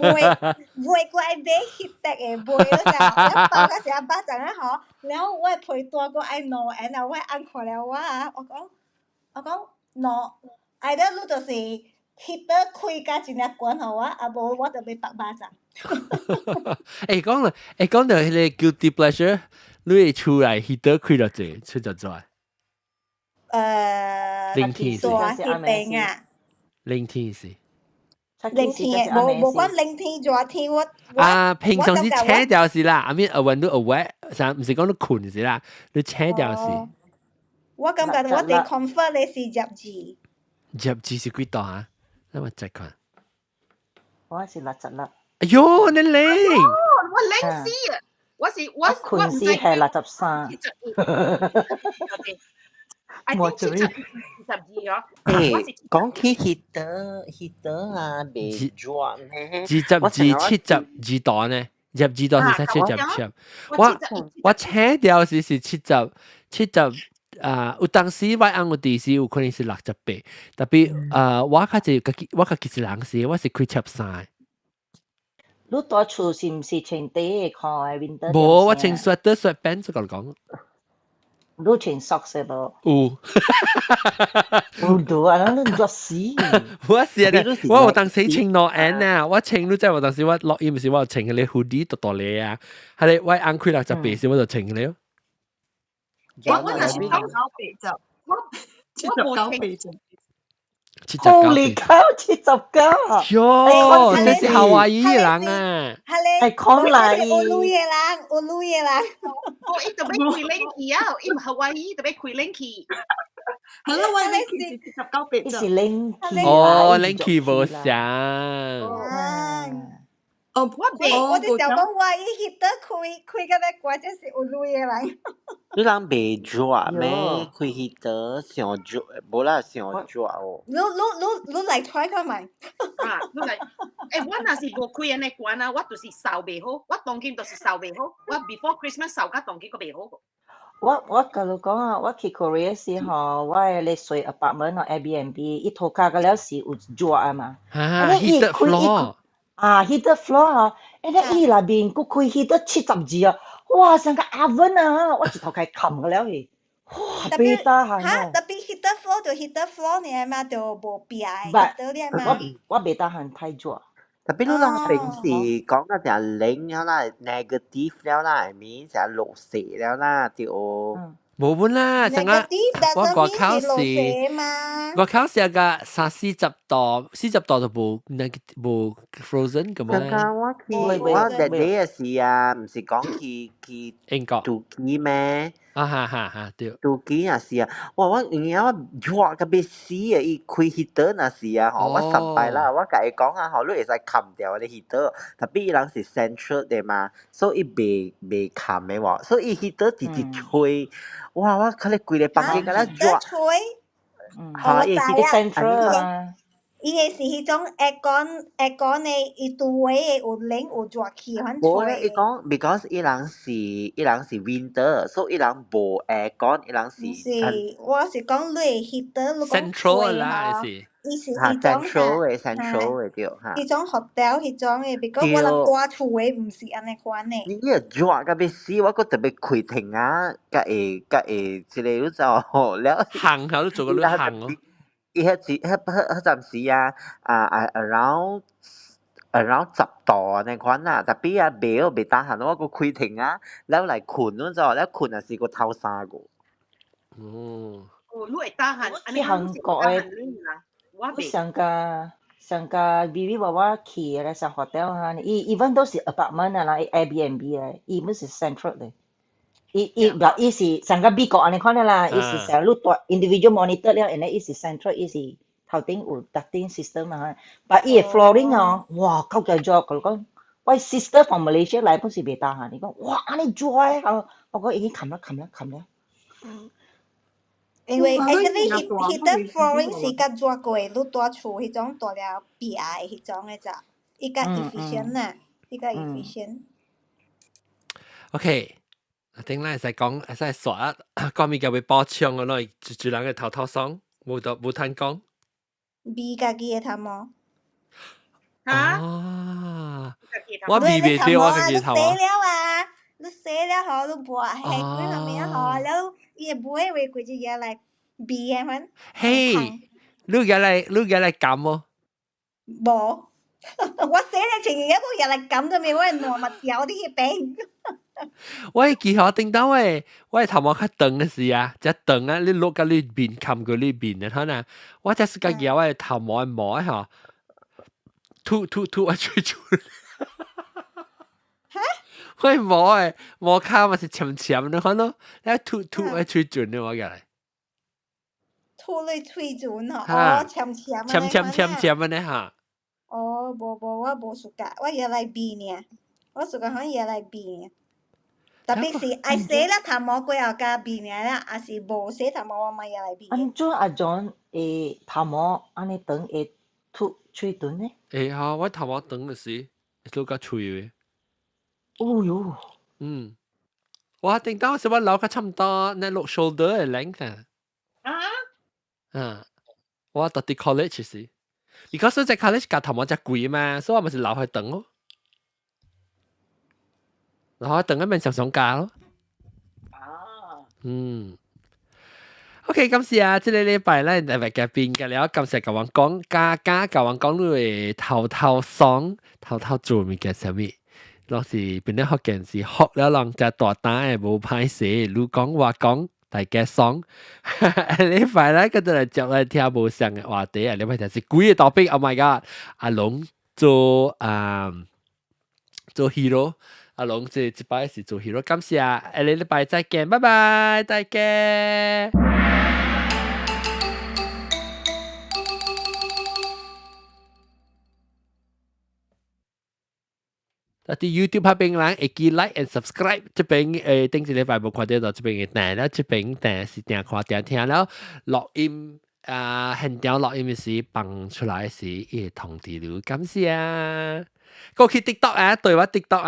袂袂閣愛買 heat tech 的，袂了就，了包到成肉粽了吼，了我的被單閣愛兩層啊，我的翁看了我啊，我講兩，either 你就是 heater 開甲真正懸予我，啊無我就欲縛肉粽。欸，講啦，欸，講到彼個 guilty pleasure，你會厝內 heater 開落濟，出就做。冷天時，大彼邊啊，冷天時，冷天無無管冷天熱天，我啊，平常時醒掉時啦，I mean，when 你 awake，啥毋是講你睏時啦，你醒掉時。我感覺我最 comfort 的是12。 12是幾度啊？咱我再看。我是66。哎喲，你冷！我冷死啊！我是我我睏時係63。我72哦。欸，講起 heater heater 啊，袂熱呢。 22、72度呢？22度是才77。我醒掉時是七十七十啊！有當時我翁有佇時有可能是68，特別啊，我較濟家己我家己一人時，我是開73。你蹛厝是毋是穿短的褲的 winter？無，我穿 sweater sweatpants 就講。你穿 socks 無？有。有對啊，你熱死。我是啊，我有當時穿兩層啊，我穿你知我當時我落雨毋是我有穿彼個 hoodie 大大个啊，彼個我翁開68時我就穿了。我若是講老爸就我79歲啫。79 Holy cow，79啊！喲，這是夏威夷人啊！係講嚟，有鐳的人，有鐳的人。哦，伊就欲開冷氣啊！伊夏威夷就欲開冷氣。係咯，喂，你79歲伊是冷氣。哦，冷氣無相。哦，我就想講，我伊 heater 開開個欲關，這是有鐳的人。你人袂熱咩？開 heater 傷熱，無啦，傷熱哦。你來 try 看覓？啊，你來，欸，我若是無開按呢關啊，我就是掃袂好，我當今就是掃袂好，我 before Christmas 掃甲當今閣袂好。我共你講啊，我去 Korea 時吼，我的咧睡 apartment 哦，Airbnb，伊塗跤個了是有熱啊嘛。啊，heated floor。啊，heated floor 啊，欸，伊內面閣開 heater 72啊，哇，成個 oven 啊，我一頭開冚個了去，哇，袂 tahan。哈，tapi heated floor 就 heated floor 爾嘛，就無壁的 heater 爾嘛。我袂 tahan 太熱。 Tapi 你人平時講到誠冷了啦，negative 了啦，係咪？誠落雪了啦，對。無本啦，成個我外口是外口是個三四十度，40度就無那無 frozen 咁樣。剛剛我去，我 that day 是啊，毋是講去英國土耳咩？啊哈哈哈，對。土耳其也是啊，哇！我有影我熱到欲死啊！伊開 heater 若是啊，吼，我三擺啦，我共伊講啊，吼，你會使冚掉你 heater，tapi 伊人是 central 的嘛，所以伊袂冚的喎，所以伊 heater 直直吹，哇！我可能規个房間敢若熱。吹？嚇，伊是 central 啊。伊的是彼種 aircon 的，伊拄位的有冷有熱氣，反無咧，伊講，because 伊人是 winter，所以伊人無 aircon，伊人是。毋是，我是講你的 heater，你講 central 啦，是。伊是嚇彼種，central 的 central 的對嚇。彼種 hotel 彼種的，because 我人住厝的毋是按呢款的。你個熱到欲死，我閣特別開停啊，才會這個你知了。行下都做個你行咯。伊彼時彼陣時啊，啊 around 10度按呢款啦，tapi 啊袂好袂 tahan，我閣開停啊，了來睏，你知無？了睏也是閣透衫個。哦。哦，你會 tahan，去韓國的，我上個上個 B B 娃娃去的咧上 hotel 哈，伊 even 都是 apartment 啊啦，Airbnb 的，伊毋是 central 的。伊是上個美國按呢款的啦，伊是成日大 individual monitor 了，然後伊是 central，伊是頭頂有 ducting system 嘛。但伊的 flooring 哦，哇，夠熱，我講，我 sister from Malaysia 來本是袂 tahan，伊講哇，按呢熱的，我講已經冚啦冚啦冚啦。因為 actually heated flooring 是較熱過，你住厝彼種大了壁的彼種的咋，伊較 efficient 啦，伊較 efficient。 OK。頂咱會使講，會使煞啊，講物件欲補充的咯，一一人的頭頭爽，無得無通講。味家己的頭毛。哈？啊！我味袂著我家己的頭毛。你洗了啊！你洗了後，你抹黑幾下面好，了伊會抹會規隻嘢來味的款。嘿，你舉來撳無？無，我洗了前日我入來撳都未，我會爛嘛掉佇彼邊。我會記得頂到誒，我的頭毛較長的時啊，遮長啊，你落甲你面冚過你面的可能，我這是家己我的頭毛的毛吼，吐吐吐我喙唇。哈？我的毛的毛跤嘛是澀澀的款咯，你吐吐我喙唇的我過來。吐你喙唇吼，哦，澀澀澀澀澀澀按呢哈。哦，無無，我無 suka，我也來味爾，我 suka 可也來味爾。特別是愛洗了頭毛過後加味爾啦，抑是無洗頭毛我嘛也來味。按怎阿 John 會頭毛按呢長會吐喙唇呢？會啊，我頭毛長的時會吐到喙的。哦喲。嗯，我頂到時我留較差毋多那落 shoulder 的 length 啊。啊？啊，我讀佇 college 時，because 在 college 鉸頭毛較貴嘛，所以我咪是留予長咯。然後長一面常常鉸咯。啊。嗯。OK，感謝啊！這個禮拜咱特別嘅變嘅了，感謝甲阮講，加加共阮講你的頭頭爽，頭頭做物件啥物，攏是變咧福建是學了人食大膽的無歹勢，你講我講，大家爽。你快來嗰度來接來聽無相嘅話題啊！你咪聽是幾個 topic？Oh my god！阿龍做啊做 hero，阿龍這這擺是做 hero，感謝，下個禮拜再見，拜拜，再見。啊！佇 YouTube 彼邊人會記 like and subscribe，這邊頂一禮拜無看著到這邊嘅訂了，這邊訂是定看定聽了錄音啊，現場錄音時放出來時，伊會通知你，感謝啊！過去 TikTok 啊，對我 TikTok 啊。